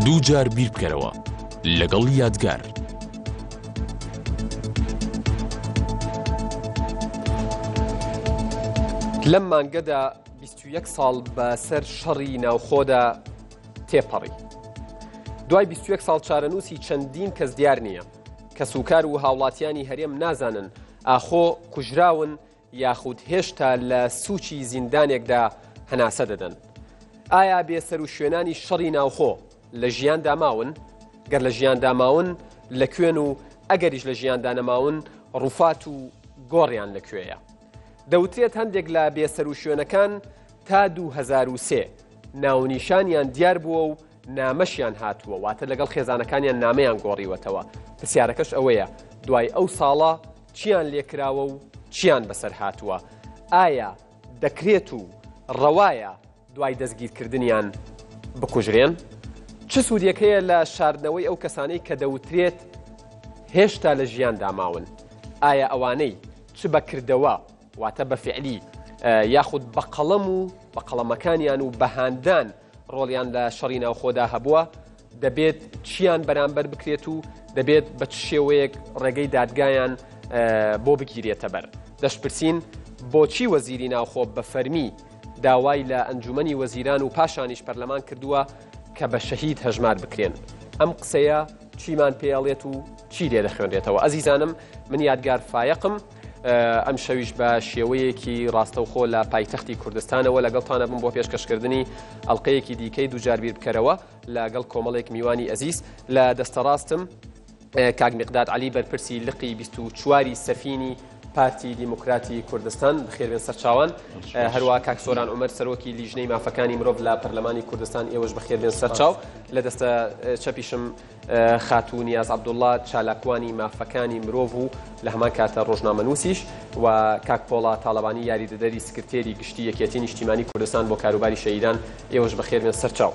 دووجار بیر بکەرەوە لەگەڵ یادگار. لەم مانگەدا 21 ساڵ بەسەر شەڕی ناوخۆدا تێپەڕی. دوای 21 ساڵ چارەنووسی چەندین کەس دیار نییە. کەسوکار و هاوڵاتیانی هەرێم نازانن ئاخۆ کوژراون یاخود هێشتا لە سوچی زیندانێکدا هەناسە دەدەن؟ ئایا بێسەروشوێنانی شەڕی ناوخۆ لە ژیاندا ماون؟ گەر لە ژیاندا ماون لە کوێن و ئەگەریش لە ژیاندا نەماون ڕوفات و گۆڕیان لە کوێیە؟ دەوترێت هەندێک لە بێسەروشوێنەکان تا 2003 ناونیشانیان دیار بووە و نامەشیان هاتووە، واتە لەگەڵ خێزانەکانیان نامەیان گۆڕیوەتەوە، پرسیارەکەش ئەوەیە دوای ئەو ساڵە چیان لێکراوە و چیان بەسەر هاتووە؟ ئایا دەکرێت و ڕەوایە دوای دەستگیرکردنیان بکوژرێن؟ چ سوودێک هەیە لە شاردنەوەی ئەو کەسانەی کە دەوترێت هێشتا لە ژیاندا ماون؟ ئایا ئەوانەی چ بە کردەوە واتە بە فعلی یاخود بە قەڵەم و بە قەڵەمەکانیان و بە هاندان ڕۆڵیان لە شەڕی ناوخۆدا هەبووە، دەبێت چیان بەرامبەر بکرێت و دەبێت بە چ شێوەیەک ڕێگەی دادگایان بۆ بگیرێتە بەر؟ دەشپرسین بۆچی وەزیری ناوخۆ بە فەرمی داوای لە ئەنجومەنی وەزیران و پاشانیش پەرلەمان کردووە کە بە شەهید هەژمار بکرێن؟ ئەم قسەیە چیمان پێ ئەڵێت و چی لێ دەخوێنرێتەوە؟ ئەزیزانم من یادگار فایەقم. ئەمشەویش بە شێوەیەکی ڕاستەوخۆ لە پایتەختی کوردستانەوە لەگەڵتانە بم بۆ پێشکەشکردنی ئەڵلقەیەکی دیکەی دووجار بیر بکەرەوە لەگەڵ کۆمەڵێک میوانی ئەزیز. لە دەستەڕاستم کاک میقداد عەلی بەرپرسی لقی 24 سەفینی پارتی دیموکراتی کوردستان، بەخێربێن سەرچاوان. هەروە کاک سۆران عومەر سەرۆکی لیژنەی مافەکانی مرۆڤ لە پەرلەمانی کوردستان، ئێوەش بەخێربێن سەرچاو. لە دەستە چەپیشم خاتوو نیاز عەبدوڵڵا چالاکوانی مافەکانی مرۆڤ و لە هەمان کاتە ڕۆژنامەنووسیش و کاک پۆڵا تاڵەبانی یاریدەدەری سکرتێری گشتی یەکێتی نیشتیمانی کوردستان بۆ کاروباری شەهیدان، ئێوەش بەخێربێن سەرچاو.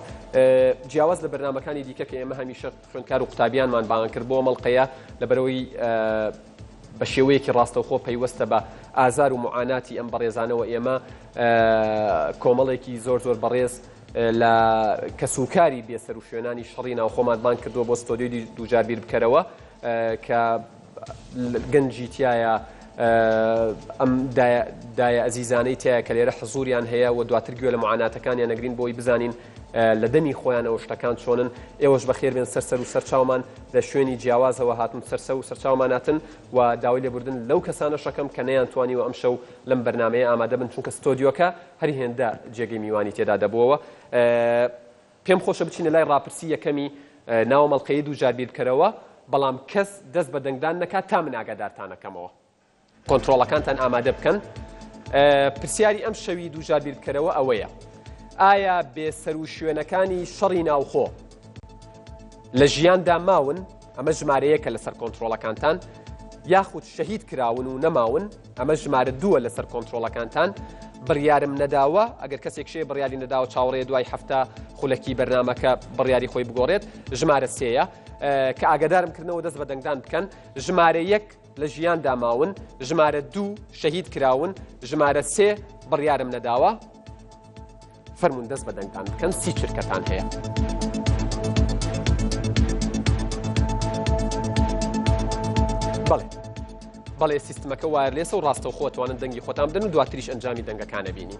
جیاواز لە بەرنامەکانی دیکە کە ئێمە هەمیشە خوێندکار و قوتابیانمان بانگ کرد بۆ مەڵقەیە لەبەرەوەی بە شێوەیەکی ڕاستەوخۆ پەیوەستە بە ئازار و معاناتی ئەم بەڕێزانەوە، ئێمە کۆمەڵێکی زۆر زۆر بەڕێز لە کەسوکاری بێسەروشوێنانی شەڕی ناوخۆمان بانگ کردووە بۆ ستۆدیۆی دووجار بیر بکەرەوە کە گەنجی تایە، ئەم دایە ئەزیزانەی تایە کە لێرە حزوریان هەیە و دواتر گوێ لە معاناتەکانیان نەگرین بۆی بزانین لە دەمی خۆیانەوە شتەکان چۆنن. ئێوەش بەخێر بێن سەر سەر و سەر چاومان، لە شوێنی جیاوازەوە هاتون سەر و سەرچاومان هاتن و داوای لێبوردن لەو کەسانە شەکەم کە نەیان توانیوە ئەمشەو لەم بەرنمەیە ئامادە بن، چونکە ستۆدیۆکە هەر هێندە جێگەی میوانی تێدا دەبووەوە. پێم خۆشە بچینە لای ڕاپرسی یەکەمی ناوە مەڵقەیە دووجار بیر بکەرەوە، بەڵام کەس دەست بە دەنگدان نەکات تا من ئاگادارتانەکەمەوە. کۆنترۆڵەکانتان ئامادە بکەن. پرسیاری ئەم شەوی دووجار بیر بکەرەوە ئەوەیە: ئایا بێسەروشوێنەکانی شەڕی ناوخۆ لە ژیاندا ماون؟ ئەمە ژمارەیەکە لەسەر کۆنترۆڵەکانتان. یاخود شەهید کراون و نەماون؟ ئەمە ژمارە دووە لەسەر کۆنترۆڵەکانتان. بڕیارم نەداوە، ئەگەر کەسێک شێ بڕیاری نەداوە چاوەڕێ دوای هەفتە خولەکی بەرنمەکە بڕیاری خۆی بگۆڕێت، ژمارە سێیە. کە ئاگادارم کردنەوە دەست بە دەنگدان بکەن. ژمارە یەک لە ژیاندا ماون، ژمارە دوو شەهید کراون، ژمارە سێ بڕیارم نەداوە. فەرمونون دەست بە دەنگدان بکەن، 30 چرکەتان هەیە. بەڵێ بەڵێ، سیستمەکە wireless ە و ڕاستەوخۆ توانن دەنگی خۆتان بدەن و دواتریش ئەنجامی دەنگەکانە بینی.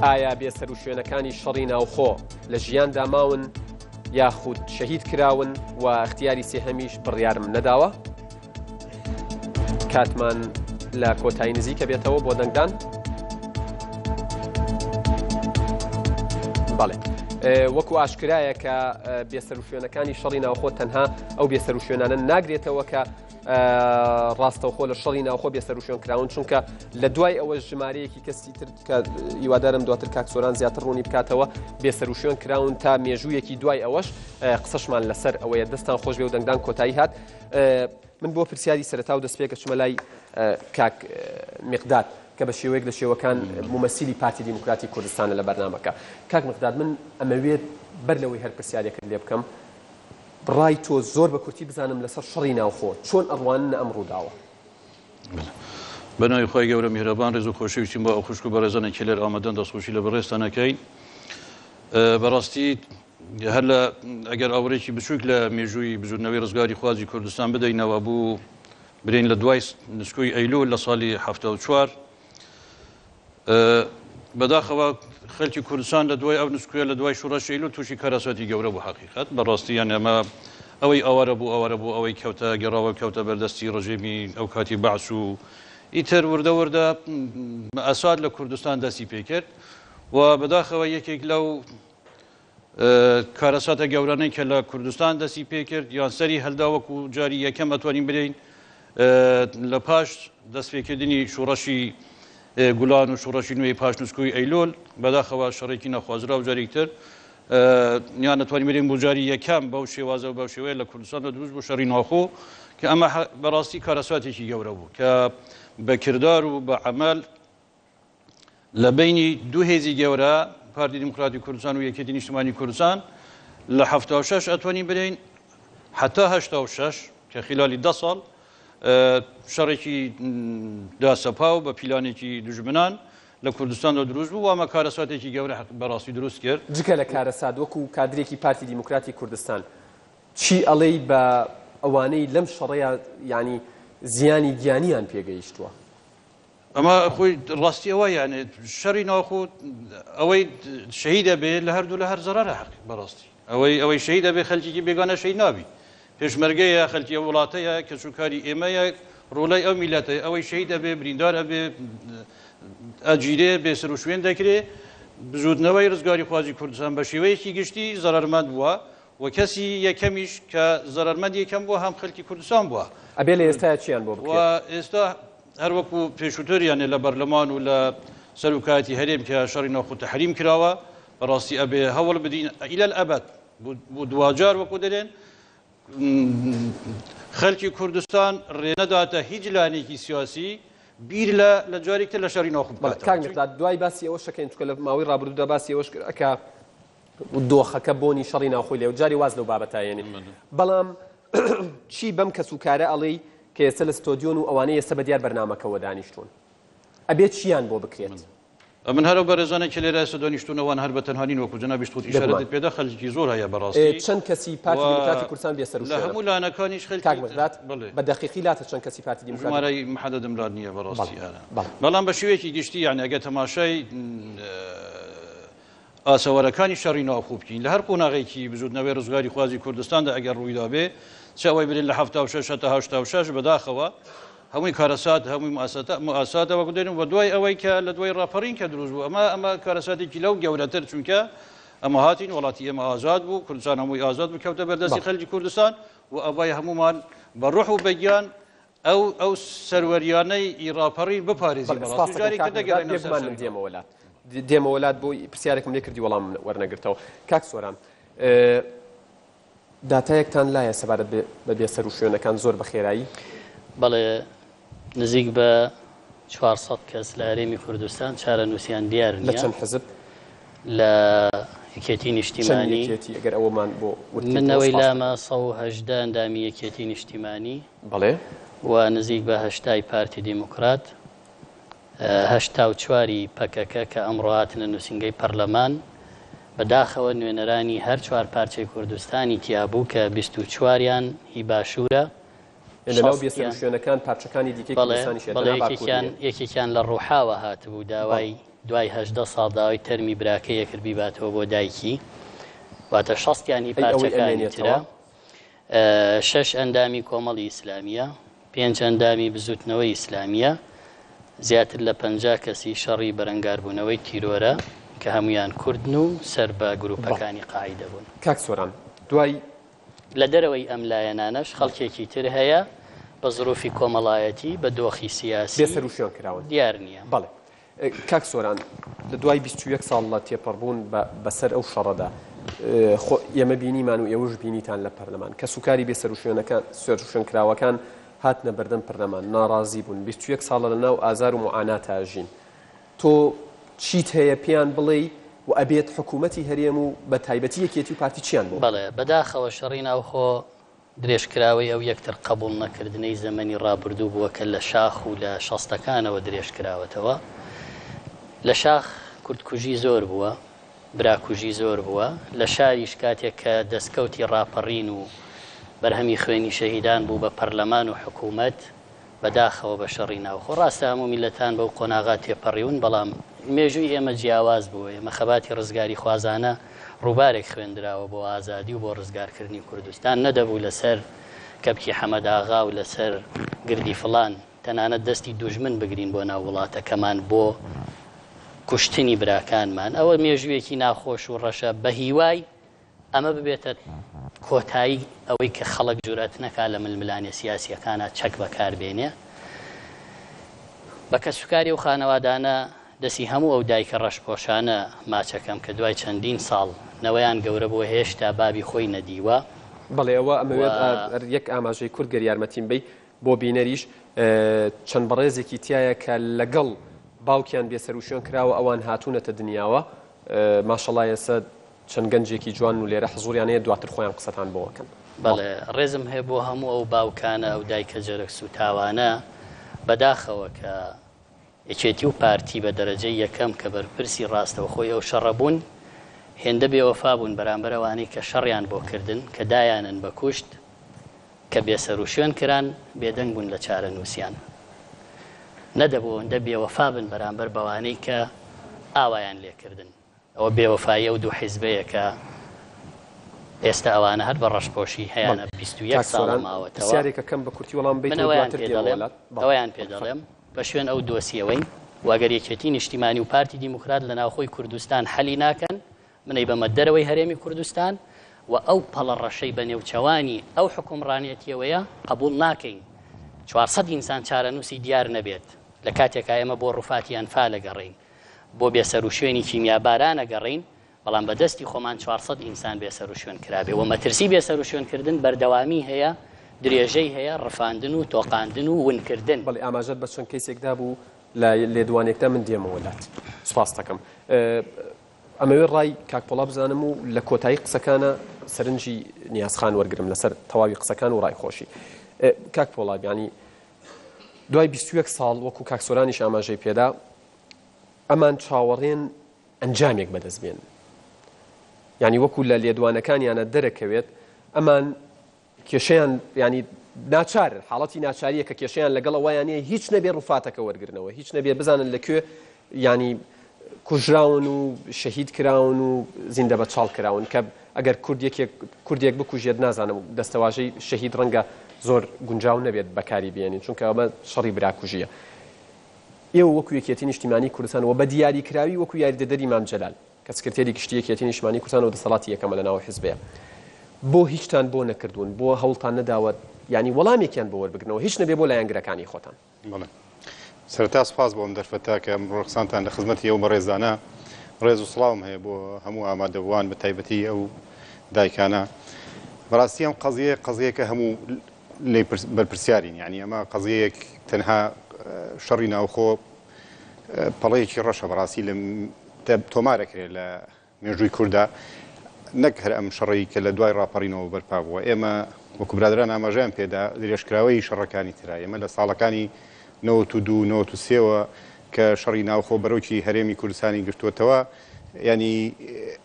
ئایا بێسەروشوێنەکانی شەڕی ناوخۆ لە ژیاندا ماون یاخود شەهید کراون و اختیاری سێهەمیش بڕیارم نەداوە؟ کاتمان لە کۆتایی نزیکە بێتەوە بۆ دەنگدان. بەڵێ، وەکو ئاشکرایە کە بێسەروشوێنەکانی شەڕی ناوخۆ تەنها ئەو بێسەروشوێنانە ناگرێتەوە کە ڕاستەوخۆ لە شەڕی ناوخۆ بێسەروشوێن کراون، چونکە لە دوای ئەوە ژمارەیەکی کەسی تر کە هیوادارم دواتر کاک سۆران زیاتر ڕوونی بکاتەوە بێسەروشوێن کراون تا مێژوویەکی دوای ئەوەش قسەشمان لەسەر ئەوەیە. دەستان خۆش بێ و دەنگدان کۆتایی هات. من بۆ پرسیاری سەرەتا و دەستپێکە چمە لای کاک میقداد کە بە شێوەیەک لە شێوەکان مومەسیلی پارتی دیموکراتی کوردستانە لە بەرنامەکە. کاک مقداد، من ئەمەوێت بەر لەوەی هەر پرسیارێکت لێ بکەم ڕای تۆ زۆر بە کورتی بزانم لەسەر شەڕی ناوخۆ، چۆن ئەڕواننە ئەم ڕووداوە؟ بە ناوی خوای گەورە میهرەبان، ڕێز و خۆشەویستیم بۆ ئەو خوشک و بەڕێزانە کە لێرە ئامادەن، دەستخۆشی لە بەڕێزتان ئەکەین. بەڕاستی هەر لە ئەگەر ئاوڕێکی بچووک لە مێژووی بزوتنەوەی ڕزگاری خوازی کوردستان بدەینەوە بوو برین لە دوای نسکۆی ئەیلول لە ساڵی 74 بەداخەوە خەلکی کوردستان لە دوای ئەو نسکویە لە دوای شوڕشی ئەیلول تووشی کارەساتی گەورە بوو حەقیقەت بەڕاستی یان ئەمە ئەوەی ئاوارە بوو ئاوارە بوو ئەوەی کەوتە گەڕاوە کەوتە بەردەستی ڕژێمی ئەو کاتی بەعس و ئیتر وردە وردە ئەساد لە کوردستان دەستی پێکرد و بەداخەوە یەکێک لەو کارەساتە گەورانەی کە لە کوردستان دەستی پێکرد یان سەری هەلدا وەکو جاری یەکەم ئەتوانین برین لە پاش دەستپێکردنی شوڕەشی گوڵان و شوڕەشی نوێی پاش نسکۆی ئەیلۆل بەداخەوە شەڕێکی نەخوازراو جارێکتر یان ئەتوانین برین بۆ جاری یەکەم بەو شێوازە و بەو شێوەیە لە کوردستاندا دروست بوو شەڕی ناوخۆ کە ئەمە بەڕاستی کارەساتێکی گەورە بوو کە بە کردار و بە عەمەل لە بەینی دوو هێزی گەورە پارتی دیموکراتی کوردستان و یەکێتی نیشتمانی کوردستان لە 76 ئەتوانین برین حتا 86 کە خلالی ده ساڵ شەڕێکی داسەپا و بە پیلانێکی دوژمنان لە کوردستاندا دروست بوو وامە کارەساتێکی گەورە بەڕاستی دروست کرد. جگە لە کارەسات وەکو کادرێکی پارتی دیموکراتی کوردستان چی ئەڵێی بە ئەوانەی لەم شەڕەیا یانی زیانی گیانیان پێگەیشتووە؟ ئەمە خۆی ڕاستی ئەوە یانێ شەڕی ناوخۆ ئەوەی شەهیدە بێ لە هەردوو لە هەر زەرارە حەق بەڕاستی ئەوەی ئەوەی شەهیدە بێ خەلکێکی بێگانە شەهید نابی پێشمەرگەیە خەلکی ئەو وڵاتەیە کەسوکاری ئێمەیە ڕۆڵەی ئەو میلەتەیە ئەوەی شەهید ئەبێ بریندار ئەبێ ئەگیرێ بێ سەروشوێن دەکرێ بزوتنەوەی ڕزگاری خوازی کوردستان بە شێوەیەکی گشتی زەرەرمەند بووە و کەسی یەکەمیش کە زەرەرمەند یەکەم بووە هەم خەلکی کوردستان بووە. ئەبێ لە ئێستایا چیان بۆ بکرێت؟ و ئێستا هەر وەکو پێشووتر یانێ لە بەرلەمان و لە سەرۆکایەتی هەرێم کە شەڕی ناوخۆ تەحریم کراوە بەڕاستی ئەبێ هەوڵ بدین ئیلە الئەبەد بۆ دواجار وەکو دەلێن خەلکی کوردستان ڕێنەداتە هیچ لایەنێکی سیاسی بیر لە لە جارێک تر لە شەڕی ناوخۆ بکاتەوە. کاک میقداد دوای باسی ئەوەش ئەکەین چونکە لە ماوەی ڕابردوودا باسی ئەوەش کرا کە دۆخەکە بۆنی شەڕی ناوخۆی لێ و جاری واز لەو بابەتە ئەیەنێ بەڵام چی بەم کەس و کارە ئەڵێی کە ئێستا لە ستۆدیۆن و ئەوانەی ئێستا بە دیار بەرنامەکەوە دانیشتوون ئەبێ چیان بۆ بکرێت؟ ئەمن هەر ئەو بەرێزانەی کە لێرە ئێستا دانیشتوون ئەوان هەر بە تەنها نین وەکو جەنابیشت خۆت ئیشارەتت پێدا خەلکی زۆر هەیە بەڕاستی چەند کەسی پارتی دیموکراتی کوردستان بێ سەر و لە هەموو لایەنەکانیش خەلکی کاک مقداد بە دەقیقی لاتە چەند کەسی پارتی دیموکراتی ژمارەی محەدەدم لا نییە بەڕاستی بەڵام بە شێوەیەکی گشتی یانی ئەگەر تەماشای ئاسەوارەکانی شەڕی ناوخۆ بکەین لە هەر قۆناغێکی بزوتنەوەی ڕزگاری خوازی کوردستاندا ئەگەر ڕوویدابێ چ ئەوەی برێن لە 76 هەتا 86 بەداخەوە هەمووی کارەسات هەمووی مؤسساتە وەکو دێن و دوای ئەوەی کە لە دوای ڕاپەڕین کە دروست بوو ئەمە ئەمە کارەساتێکی لەو گەورەتر چونکە ئەمە هاتین وڵاتی ئێمە ئازاد بوو کوردستان هەمووی ئازاد بوو کەوتە بەردەستی خەلکی کوردستان و ئەوای هەموومان بە ڕۆح و بەگیان ئەو ئەو سەروەریانەی ئی ڕاپەڕین بپارێزین بەڵێ سپاس دەکەم کاک مێرداد بێگومان من دێمەوە لات دێمەوە لات بۆ پرسیارێکم لێ کردی وەڵامم وەرنەگرتەوە کاک سۆران داتایەکتان لایە سەبارەت بە بێسەروشوێنەکان زۆر بە خێرایی؟ بەڵێ نزیک بە 400 کەس لە هەرێمی کوردستان چارەنووسیان دیار نییە. لە چەند حزب؟ لە یەکێتی نیشتیمانی. چەند یەکێتی ئەگەر ئەوەمان بۆ وردکەیتەوە من ئەوەی لامە 118 ئەندامی یەکێتی نیشتیمانی. بەڵێ. و نزیک بە هەشتای پارتی دیموکرات، 84 ی پەکەکە کە ئەمڕۆ هاتنە نووسینگەی پەرلەمان، بە داخەوە نوێنەرانی هەر چوار پارچەی کوردستانی تیا بوو کە 24 یان هی باشوورە، لە ناو بێسەروشوێنەکان پارچەکانی دیکەی کوردستانیش هەیە، تەنها باکوور نییە. یەکێکیان لە ڕوحاوە هاتبوو داوای دوای 18 ساڵ داوای تەرمی براکەی ئەکرد بیباتەوە بۆ دایکی، واتە شەستیان هی پارچەکانی ترە. شەش ئەندامی کۆمەڵی ئیسلامییە، پێنج ئەندامی بزووتنەوەی ئیسلامییە، زیاتر لە 50 کەسی شەڕی بەرەنگاربوونەوەی تیرۆرە کە هەموویان کوردن و سەر بە گرووپەکانی قاعیدە بوون. کاک سۆران دوای لە دەرەوەی ئەم لایەنانەش خەڵکێکی تر هەیە بە زروفی کۆمەڵایەتی، بە دۆخی سیاسی بێسەروشوێن کراون. دیار نییە. بەڵێ. کاک سۆران، لە دوای 21 ساڵ لە تێپەڕبوون بە بەسەر ئەو شەڕەدا، خۆ ئێمە بینیمان و ئێوەش بینیتان لە پەرلەمان، کەسوکاری بێسەروشوێنەکان، سەروشوێنکراوەکان هاتنە بەردەم پەرلەمان، ناڕازی بوون، 21 ساڵە لە ناو ئازار و موعاناتا ئەژین. تۆ چیت هەیە پێیان بڵێی و ئەبێت حکوومەتی هەرێم و بە تایبەتی یەکێتی و پارتی چیان بۆ بکەن؟ بەڵێ، بەداخەوە شەڕی ناوخۆ درێژکراوەی ئەو یەکتر قەبووڵ نەکردنەی زەمەنی ڕابردوو بووە کە لە شاخ و لە شەستەکانەوە درێژکراوەتەوە. لە شاخ کوردکوژی زۆر بووە. براکوژی زۆر بووە، لە شاریش کاتێک کە دەستکەوتی ڕاپەڕین و بەرهەمی خوێنی شەهیدان بوو بە پەرلەمان و حکوومەت، بەداخەوە بە شەڕی ناوخۆ. ڕاستە هەموو میللەتان بەو قۆناغە تێپەڕیون، بەڵام مێژووی ئێمە جیاواز بووە، ئێمە خەباتی ڕزگاریخوازانە ڕووبارێک خوێندراوە بۆ ئازادی و بۆ ڕزگارکردنی کوردستان، نەدەبوو لەسەر کەپکی حەمەداغا و لەسەر گردی فڵان تەنانەت دەستی دوژمن بگرین بۆ ناو وڵاتەکەمان بۆ کوشتنی براکانمان، ئەوە مێژوویەکی ناخۆش و ڕەشە، بەهیوای ئەمە ببێتە کۆتایی ئەوەی کە خەڵک جورئەت نەکا لە ململانێ سیاسییەکانا چەک بەکار بێنێ. بە کەسوکاری ئەو خانەوادانە دەستی هەموو ئەو دایکە ڕەشپۆشانە ماچەکەم کە دوای چەندین ساڵ نەوەیان گەورە بووە هێشتا بابی خۆی نەدیوە. بەڵێ ئەوە ئەمەوێت یەک ئاماژەی کورت گەر یارمەتیم بەی بۆ بینەریش چەند بەڕێزێکی تایە کە لەگەڵ باوکیان بێسەروشوێن کراوە ئەوان هاتوونەتە دنیاوە ماشەڵا ئێستا چەند گەنجێکی جوانن و لێرە حزوریان هەیە دواتر خۆیان قسەتان بۆ ئەکەن. بەڵێ ڕێزم هەیە بۆ هەموو ئەو باوکانە ئەو دایکە جەرگ سوتاوانە بەداخەوە کە یەکێتی و پارتی بە دەرەجەی یەکەم کە بەرپرسی ڕاستەوخۆی ئەو شەڕە بوون هێندە بێوەفا بوون بەرامبەر ئەوانەی کە شەڕیان بۆ کردن کە دایانن بە کوشت کە بێسەروشوێن کران بێدەنگ بوون لە چارەنووسیان نەدەبوو ئەوەندە بێوەفا بن بەرامبەر بەوانەی کە ئاوایان لێکردن. ئەوە بێوەفایی ئەو دوو حیزبەیە کە ئێستا ئەوانە هەر بە ڕەشپۆشی هەیانە 21 کاک ساڵە سۆران ماوەتەوە. پرسیارێک ئەکەم بە کورتی وەڵام من بەیتەوە ئەوەیان دواتر پێ دێمەوە دەڵێم لات بەڵێ ئەوەیان پێ بەڵێ دەڵێم فەرموو. بە شوێن ئەو دۆسیەوەین و ئەگەر یەکێتی نیشتیمانی و پارتی دیموکرات لە ناوخۆی کوردستان حەلی ناکەن من ئەیبەمە دەرەوەی هەرێمی کوردستان و ئەو پەڵە ڕەشەی بە نێوچەوانی ئەو حوکمڕانێتیەوەیە قەبوڵ ناکەین 400 ئینسان چارەنووسی دیار نەبێت لە کاتێکا ئێمە بۆ ڕوفاتی ئەنفال ئەگەڕێین بۆ بێسەروشوێنی کیمیاباران ئەگەڕێین، بەڵام بە دەستی خۆمان 400 ئینسان بێسەروشوێن کرابێ و مەترسی بێسەروشوێنکردن بەردەوامی هەیە، درێژەی هەیە، ڕفاندن و تۆقاندن و ونکردن. بەڵی ئاماژەت بە چەند کەیسێک دابوو لە لێدوانێکدا من دێمەوە لات سوپاست دەکەم. ئەمەوێ ڕای کاک پۆڵا بزانم و لە کۆتایی قسەکانە سەرنجی نیاز خان وەرگرم لەسەر تەواوی قسەکان و ڕای خۆشی. کاک پۆڵا یانی دوای 21 ساڵ وەکو کاک سۆرانیش ئاماژەی پێدا ئەمان چاوەڕێن ئەنجامێک بەدەست بێن یعنی وەکو لە لێدوانەکانیانە دەرەکەوێت ئەمان کێشەیان ینی ناچار حاڵەتی ناچاریە کە کێشەیان لەگەڵ ئەوەیان نیە هیچ نەبێ ڕوفاتەکە وەرگرنەوە هیچ نەبێ بزانن لە کوێ ینی کوژراون و شەهید کراون و زیندە بە چاڵ کراون کە ئەگەر کورد یەکێک کوردێک بکوژێت نازانم دەستەواژەی شەهید ڕەنگە زۆر گونجاو نەبێت بەکاری بێنین چونکە ئەمە شەڕی براکوژیە ئێوە وەکو یەکێتی نیشتیمانی کوردستان و بە دیاریکراوی وەکو یاریدەدەری مام جەلال کە سکرتێری گشتی یەکێتی نیشتمانی کوردستان و دەسەڵاتی یەکەمە لە ناو حزبەیە بۆ هیچتان بۆ نەکردوون بۆ هەوڵتان نەداوە یانی وەڵامێکیان بۆ وەربگرنەوە هیچ نەبێ بۆ لایەنگرەکانی خۆتان. بەڵێ سەرەتا سوپاس بۆ ئەم دەرفەتە کە ئەمڕۆ قسانتان لە خزمەتی ئەو بەڕێزانە ڕێز و سڵاوم هەیە بۆ هەموو ئامادەبووان بە تایبەتی ئەو دایکانە بەڕاستی ئەم قەزیە قەزیەکە هەموو لێی بەرپرسیارین یعنی ئەمە قەزیەیەک تەنها شەڕی ناوخۆ پەڵەیەکی ڕەشە بەڕاستی لە تۆمارەکرێت لە مێژووی کووردا نەک هەر ئەم شەڕی کە لە دوای ڕاپەڕینەوە بەرپا بووە ئێمە وەکو برادران ئاماژەیان پێدا درێژکراوەی شەڕەکانی ترە ئێمە لە ساڵەکانی 92 93ەوە کە شەڕی ناوخۆ بەرۆکی هەرێمی کوردستانی گرتووەتەوە ینی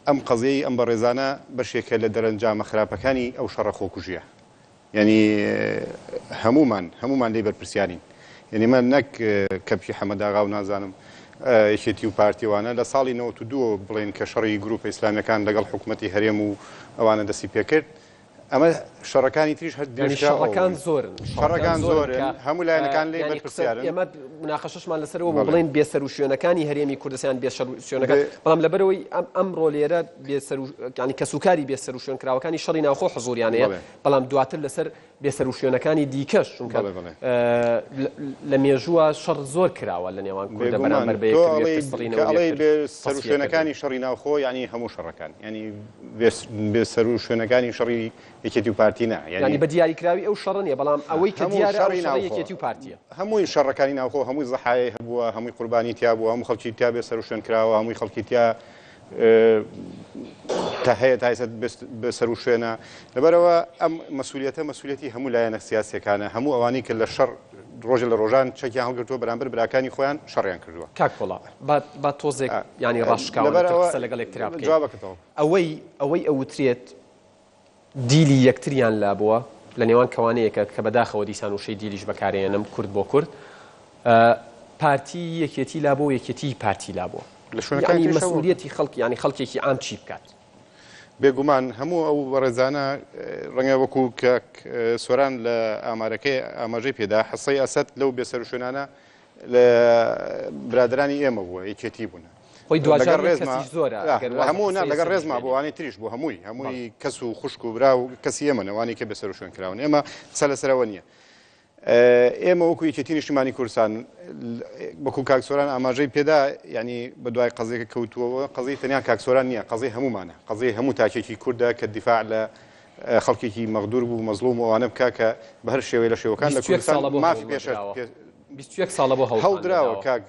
ئەم قەزیەی ئەم بەڕێزانە بەشێکە لە دەرەنجامە خراپەکانی ئەو شەڕە خۆکوژیە یانی هەموومان هەموومان لێی بەرپرسیارین یعنی من نەک کەپکی حەمەداغا و نازانم یەکێتی و پارتیوانە لە ساڵی 92 بڵێن کە شەڕی گروپە ئیسلامیەکان لەگەڵ حکوومەتی هەرێم و ئەوانە دەستی پێکرد ئەمە شەڕەکانی تریش هەر شەڕەکان زۆرن شەڕەکان زۆرن هەموو لایەنەکان لێ بەرپرسیارن ئێمە مناقەشەشمان لەسەرەوە بوو بڵێن بێسەروشوێنەکانی هەرێمی کوردستان بێسەروشوێنەکان بەڵام لەبەرەوەی ئەم ئەمڕۆ لێرە بێسەرو یانی کەسوکاری بێسەروشوێنکراوەکانی شەڕی ناوخۆ حزوریان هەیە بەڵام دواتر لەسەر بێسەروشوێنەکانی دیکەش چونکە لە مێژووە شەڕ زۆر کراوە لە نێوان کوردە بەرامبەر بە یەکتر و یەکتر سڕینەوە و یەکتر بێسەروشوێنەکانی شەڕی ناوخۆ یانی هەموو شەڕەکان یانی بێسەروشوێنەکانی شەڕی یەکێتی و پارتی نا یانی بە دیاریکراوی ئەو شەڕە نییە بەڵام ئەوەی کە دیارە ئەو شەڕی یەکێتی و پارتییە. هەمووی شەڕەکانی ناوخۆ هەمووی زەحایەی هەبووە هەمووی قوربانی تیا بووە هەموو خەڵکی تیا بێسەروشوێن کراوە هەمووی خەڵکی تیا تا هەیە تا ئێستا بێسەروشوێنە لەبەرەوە ئەم مەسولیەتە مەسولیەتی هەموو لایەنە سیاسیەکانە هەموو ئەوانەی کە لە شەڕ ڕۆژێ لە ڕۆژان چەکیان هەڵگرتووە بەرامبەر براکانی خۆیان شەڕیان کردووە. کاک پۆڵا با با تۆزێک یانی ڕاشکاوانەتر قسە لەگەڵ یەکترا بکەین. جوابەکە تەواو. ئەوەی ئەوەی ئەوترێت دیلی یەکتریان لابووە لە نێوان کەوانەیەکە کە بەداخەوە دیسان وشەی دیلیش بەکارێنم کورد بۆ کورد پارتی یەکێتی لابووە و یەکێتیی پارتی لابووە. لە شوێنەکانی یانی تریش هەبووە. مەسئولیەتی خەڵک یانی خەڵکێکی عام چی بکات؟ بێگومان هەموو ئەو بەڕێزانە ڕەنگە وەکو کاک سۆران لە ئامارەکەی ئاماژەی پێدا حەسەی ئەسەد لەو بێسەروشوێنانە لە برادرانی ئێمە بووە یەکێتی بوون خۆی دواجار لەگەڵ ڕێزما کەسیش زۆرە ئەگەر واز لە هەموو نا حەسەی لەگەڵ ئەسەدیش ڕێزما بۆ بێنین. ئەوانەی تریش بوو هەمووی هەمووی بەڵێ. کەس و خوشک و برا و کەسی ئێمەن ئەوانەی کە بێسەروشوێن کراون ئێمە قسە لەسەرەوە نییە ئێمە وەکو یەکێتی نیشتیمانی کوردستان وەکو کاک سۆران ئاماژەی پێدا یعنی بە دوای قەزیەکە کەوتووەوە قەزیە تەنیا کاک سۆران نییە قەزیە هەمومانە قەزیە هەموو تاکێکی کوردە کە دیفاع لە خەڵکێکی مەغدور بوو مەزڵوم و ئەوانە بکا کە بە هەر شێوەیە لە شێوەکان لە 21 کوردستان ساڵە بۆ مافی هەوڵ پێشە نەدراوە. 21 ساڵە بۆ هەوڵتان هەوڵدراوە نەداوە. کاک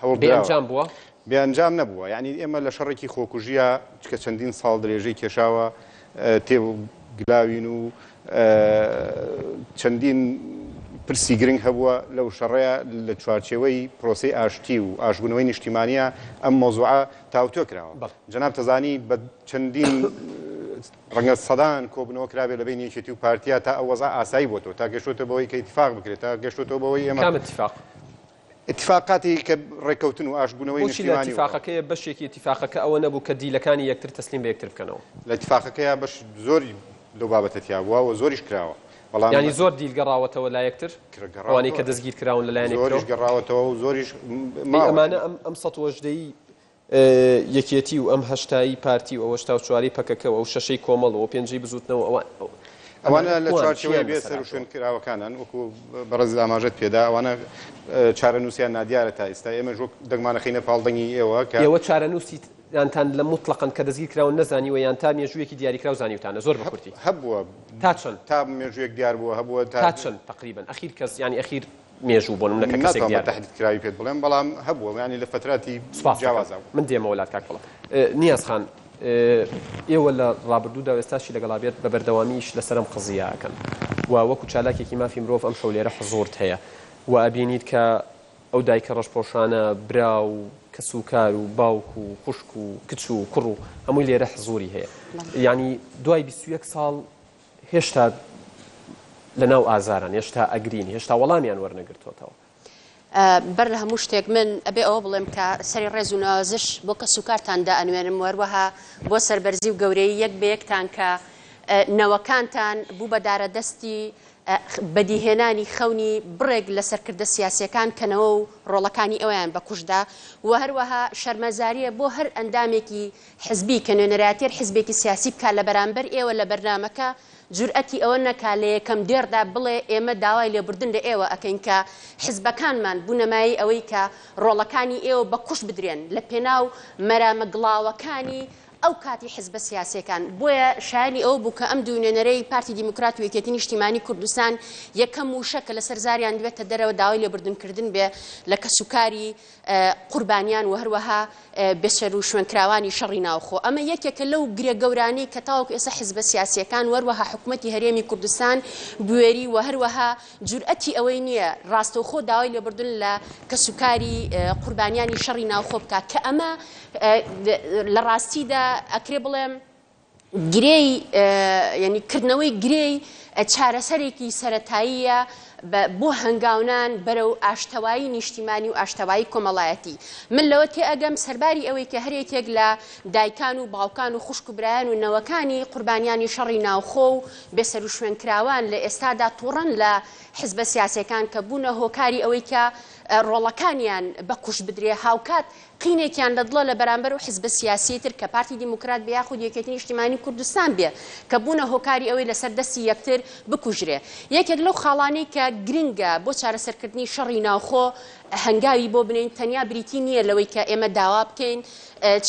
هەوڵدراوە. بێ ئەنجام بووە؟ بێ ئەنجام نەبووە یعنی ئێمە لە شەڕێکی خۆکوژیە کە چەندین ساڵ درێژەی کێشاوە تێ گلاوین و چەندین پرسی گرنگ هەبووە لەو شەڕەیە لە چوارچێوەی پرۆسەی ئاشتی و ئاشبوونەوەی نیشتیمانیە ئەم مەوزوعە تاوتوێ کراوە. جەناب تەزانی بە چەندین ڕەنگە سەدان کۆبوونەوە کرابێ لە بەینی یەکێتی و پارتیا تا ئەو وەزعە ئاسایی بۆتەوە تا گەشتۆتە بەوەی کە ئیتفاق بکرێت تا گەشتۆتەوە بەوەی ئێمە کام ئیتفاق؟ ئیتفاقاتی کە ڕێککەوتن و ئاشتبوونەوەی بۆچی لە نیشتیمانی و. ئیتفاقەکەیە بەشێکی ئیتفاقەکە ئەوە نەبوو کە دیلەکانی یەکتر تەسلیم بە یەکتر بکەنەوە؟ لە ئیتفاقەکەیا بەش زۆری لەو بابەتە تیا بووە و زۆریش کراوە بەڵام. یانی زۆر دیل گەڕاوەتەوە لا یەکتر؟ ئەوانەی کە گەڕاوەتەوە. دەستگیر کراون لە لایەن یەکترەوە؟ زۆریش گەڕاوەتەوە و زۆریش ئەی ماوە. ئەمانە ئەم ئەم 118 ی یەکێتی و ئەم هەشتایی پارتی و ئەو 84ەی پەکەکە و ئەو شەشەی کۆمەڵ و ئەو پێنجەی بزووتنەوە ئەوان ئەوانە لە کوان چوارچێوەی چیان بێ بەسەر هاتووە؟ سەروشوێن کراوەکانن وەکو بەڕێزت ئاماژەت پێدا ئەوانە چارەنووسیان نادیارە تا ئێستا ئێمەش وەک دەنگمانەخەینە پاڵ دەنگی ئێوە کە ئێوە چارەنووسیانتان لە موتڵەقەن کە دەستگیر کراون نەزانیوە یان تا مێژوویەکی دیاریکراو زانیوتانە زۆر بە کورتی هەبووە تا چەند؟ تا مێژوویەک دیار بووە هەبووە تا تا چەند تەقریبەن ئەخیر کەس یانی ئەخیر مێژوو بۆ نمونە کە کەسێک ناتوانم بە دیار بێت. تەحدید کراوی پێت بڵێم بەڵام هەبووە یانی لە فەتراتی سوپاست دەکەم. جیاوازا بوو. من دێمەوە لات کاک پەڵە. نیاز خان ئێوە لە ڕابردوودا و ئێستاشی لەگەڵا بێت بە بەردەوامی ئیش لەسەر ئەم قەزییە ئەکەن و وەکو چالاکێکی مافی مرۆڤ ئەمشەو لێرە حزوورت هەیە و ئەبینیت کە ئەو دایکە ڕەشپۆشانە برا و کەسوکار و باوک و خوشک و کچ و کوڕ و هەمووی لێرە حزووری هەیە یانی دوای 21 ساڵ هێشتا لە ناو ئازارن، هێشتا ئەگرین، هێشتا وەڵامیان وەرنەگرتۆتەوە. بەر لە هەموو شتێک من ئەبێ ئەوە بڵێم کە سەری ڕێز و نەوازش بۆ کەسوکارتان دائەنوێنم و هەروەها بۆ سەربەرزی و گەورەیی یەک بە یەکتان کە نەوەکانتان بوو بە دارەدەستی بەدیهێنانی خەونی بڕێک لە سەرکردە سیاسیەکان کە نەوە و ڕۆڵەکانی ئەویان بە کوشتدا و هەروەها شەرمەزاریە بۆ هەر ئەندامێکی حزبی کە نوێنەرایەتیەر حزبێکی سیاسی بکات لە بەرامبەر ئێوە لە بەرنامەکە جورئەتی ئەوە نەکا لە یەکەم دێڕدا بڵێ ئێمە داوای لێبوردن لە ئێوە ئەکەین کە حزبەکانمان بوونە مایەی ئەوەی کە ڕۆڵەکانی ئێوە بە کوشت بدرێن لە پێناو مەرامە گڵاوەکانی ئەو کاتی حزبە سیاسیەکان بۆیە شایانی ئەوە بوو کە ئەم دوو نوێنەرەی پارتی دیموکرات و یەکێتی نیشتیمانی کوردستان یەکەم وشە کە لەسەر زاریان دبێتە دەرەوە داوای لێبوردن کردن بێ لە کەسوکاری قوربانیان و هەروەها بێسەروشوێنکراوانی شەڕی ناوخۆ. ئەمە یەکێکە لەو گرێ گەورانەی کە تاوەکو ئێستا حزبە سیاسییەکان و هەروەها حکومەتی هەرێمی کوردستان بوێری و هەروەها جورئەتی ئەوەی نییە ڕاستەوخۆ داوای لێبوردن لە کەسوکاری قوربانیانی شەڕی ناوخۆ بکات کە ئەمە لە ڕاستیدا ئەکرێ بڵێم گرێی یانی کردنەوەی گرێی چارەسەرێکی سەرەتاییە بۆ هەنگاونان بەرەو ئاشتەوایی نیشتیمانی و ئاشتەوایی کۆمەڵایەتی. من لەوە تێئەگەم سەرباری ئەوەی کە هەریەکێک لە دایکان و باوکان و خوشک و برایان و نەوەکانی قوربانیانی شەڕی ناوخۆ و بێسەروشوێنکراوان لە ئێستادا توڕەن لە حزبە سیاسیەکان کە بوونە هۆکاری ئەوەی کە ڕۆڵەکانیان بە کوشت بدرێ هاوکات قینێکیان لە دڵە لە بەرامبەر ئەو حزبە سیاسیەی تر کە پارتی دیموکرات بێ یاخود یەکێتی نیشتیمانی کوردستان بێ کە بوونە هۆکاری ئەوەی لەسەر دەستی یەکتر بکوژرێ. یەکێک لەو خاڵانەی کە گرنگە بۆ چارەسەرکردنی شەڕی ناوخۆ هەنگاوی بۆ بنێین تەنیا بریتی نییە لەوەی کە ئێمە داوا بکەین.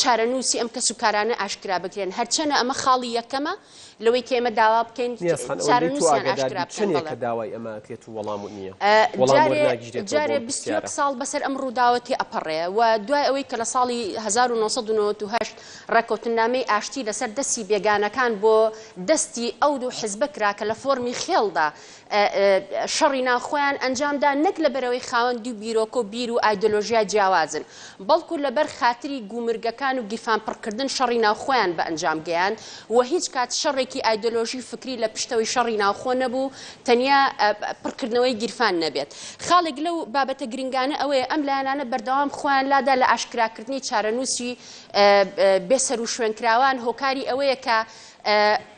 چارەنووسی ئەم کەسوکارانە ئاشکرا بکرێن. هەرچەنە ئەمە خاڵی یەکەمە لەوەی کە ئێمە داوا بکەین نیاز خان ئەوەندەی تۆ چارەنووسیان ئاگادار ئاشکرا بی بکەن. چەندێکە بەڵێ. داوای ئەمە ئەکرێت و وەڵام نییە؟ وەڵام جارێ وەرناگیرێتەوە بۆ جارێ ئەم 21 پرسیارە. ساڵ بەسەر ئەم ڕووداوە تێئەپەڕێ و دوای ئەوەی کە لە ساڵی 1998 ڕێککەوتننامەی ئاشتی لەسەر دەستی بێگانەکان بۆ دەستی ئەو دوو حزبە کرا کە لە فۆرمی خێڵدا شەڕی ناوخۆیان ئەنجامدا نەک لەبەرئەوەی خاوەن دوو بیرۆکە و بیر و ئایدۆلۆژیای جیاوازن بەڵکو لەبەر خاتری گومرگەکان و گیرفان پڕکردن شەڕی ناوخۆیان بە ئەنجام گەیاند و هیچ کات شەڕێکی ئایدۆلۆژی فکری لە پشتەوەی شەڕی ناوخۆ نەبوو تەنیا پڕکردنەوەی گیرفان نەبێت. خاڵێک لەو بابەتە گرنگانە ئەوەیە ئەم لایەنانە بەردەوام خۆیان لادا لە ئاشکراکردنی چارەنووسی بێسەروشوێنکراوان هۆکاری ئەوەیە کە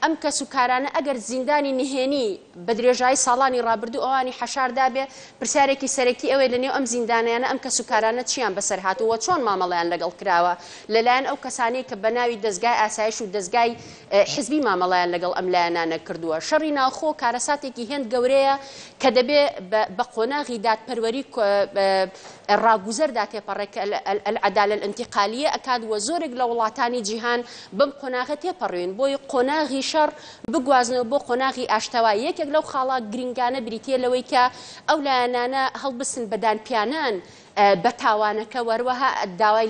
ئەم کەس و کارانە ئەگەر زیندانی نهێنی بە درێژایی ساڵانی ڕابردوو ئەوانی حەشار دابێ، پرسیارێکی سەرەکی ئەوەیە لە نێو ئەم زیندانیانە ئەم کەس و کارانە چیان بەسەر هاتووە و چۆن مامەڵەیان لەگەڵ کراوە لە لایەن ئەو کەسانەی کە بە ناوی دەزگای ئاسایش و دەزگای حزبی مامەڵەیان لەگەڵ ئەم لایەنانە کردووە. شەڕی ناوخۆ کارەساتێکی هێند گەورەیە کە دەبێ بە قۆناغی دادپەروەری ڕاگوزەردا تێپەڕێ کە العدالە الانتقالیە ئەکات و زۆرێک لە وڵاتانی جیهان بەم قۆناغە تێپەڕیون بۆی قۆناغی شەڕ بگوازنەوە بۆ قۆناغی ئاشتەوایی یەکێک لەو خاڵە گرینگانە بریتیە لەوەی کە ئەو لایەنانە هەڵبسن بە دانپیانان بە تاوانەکە وەروەها داوای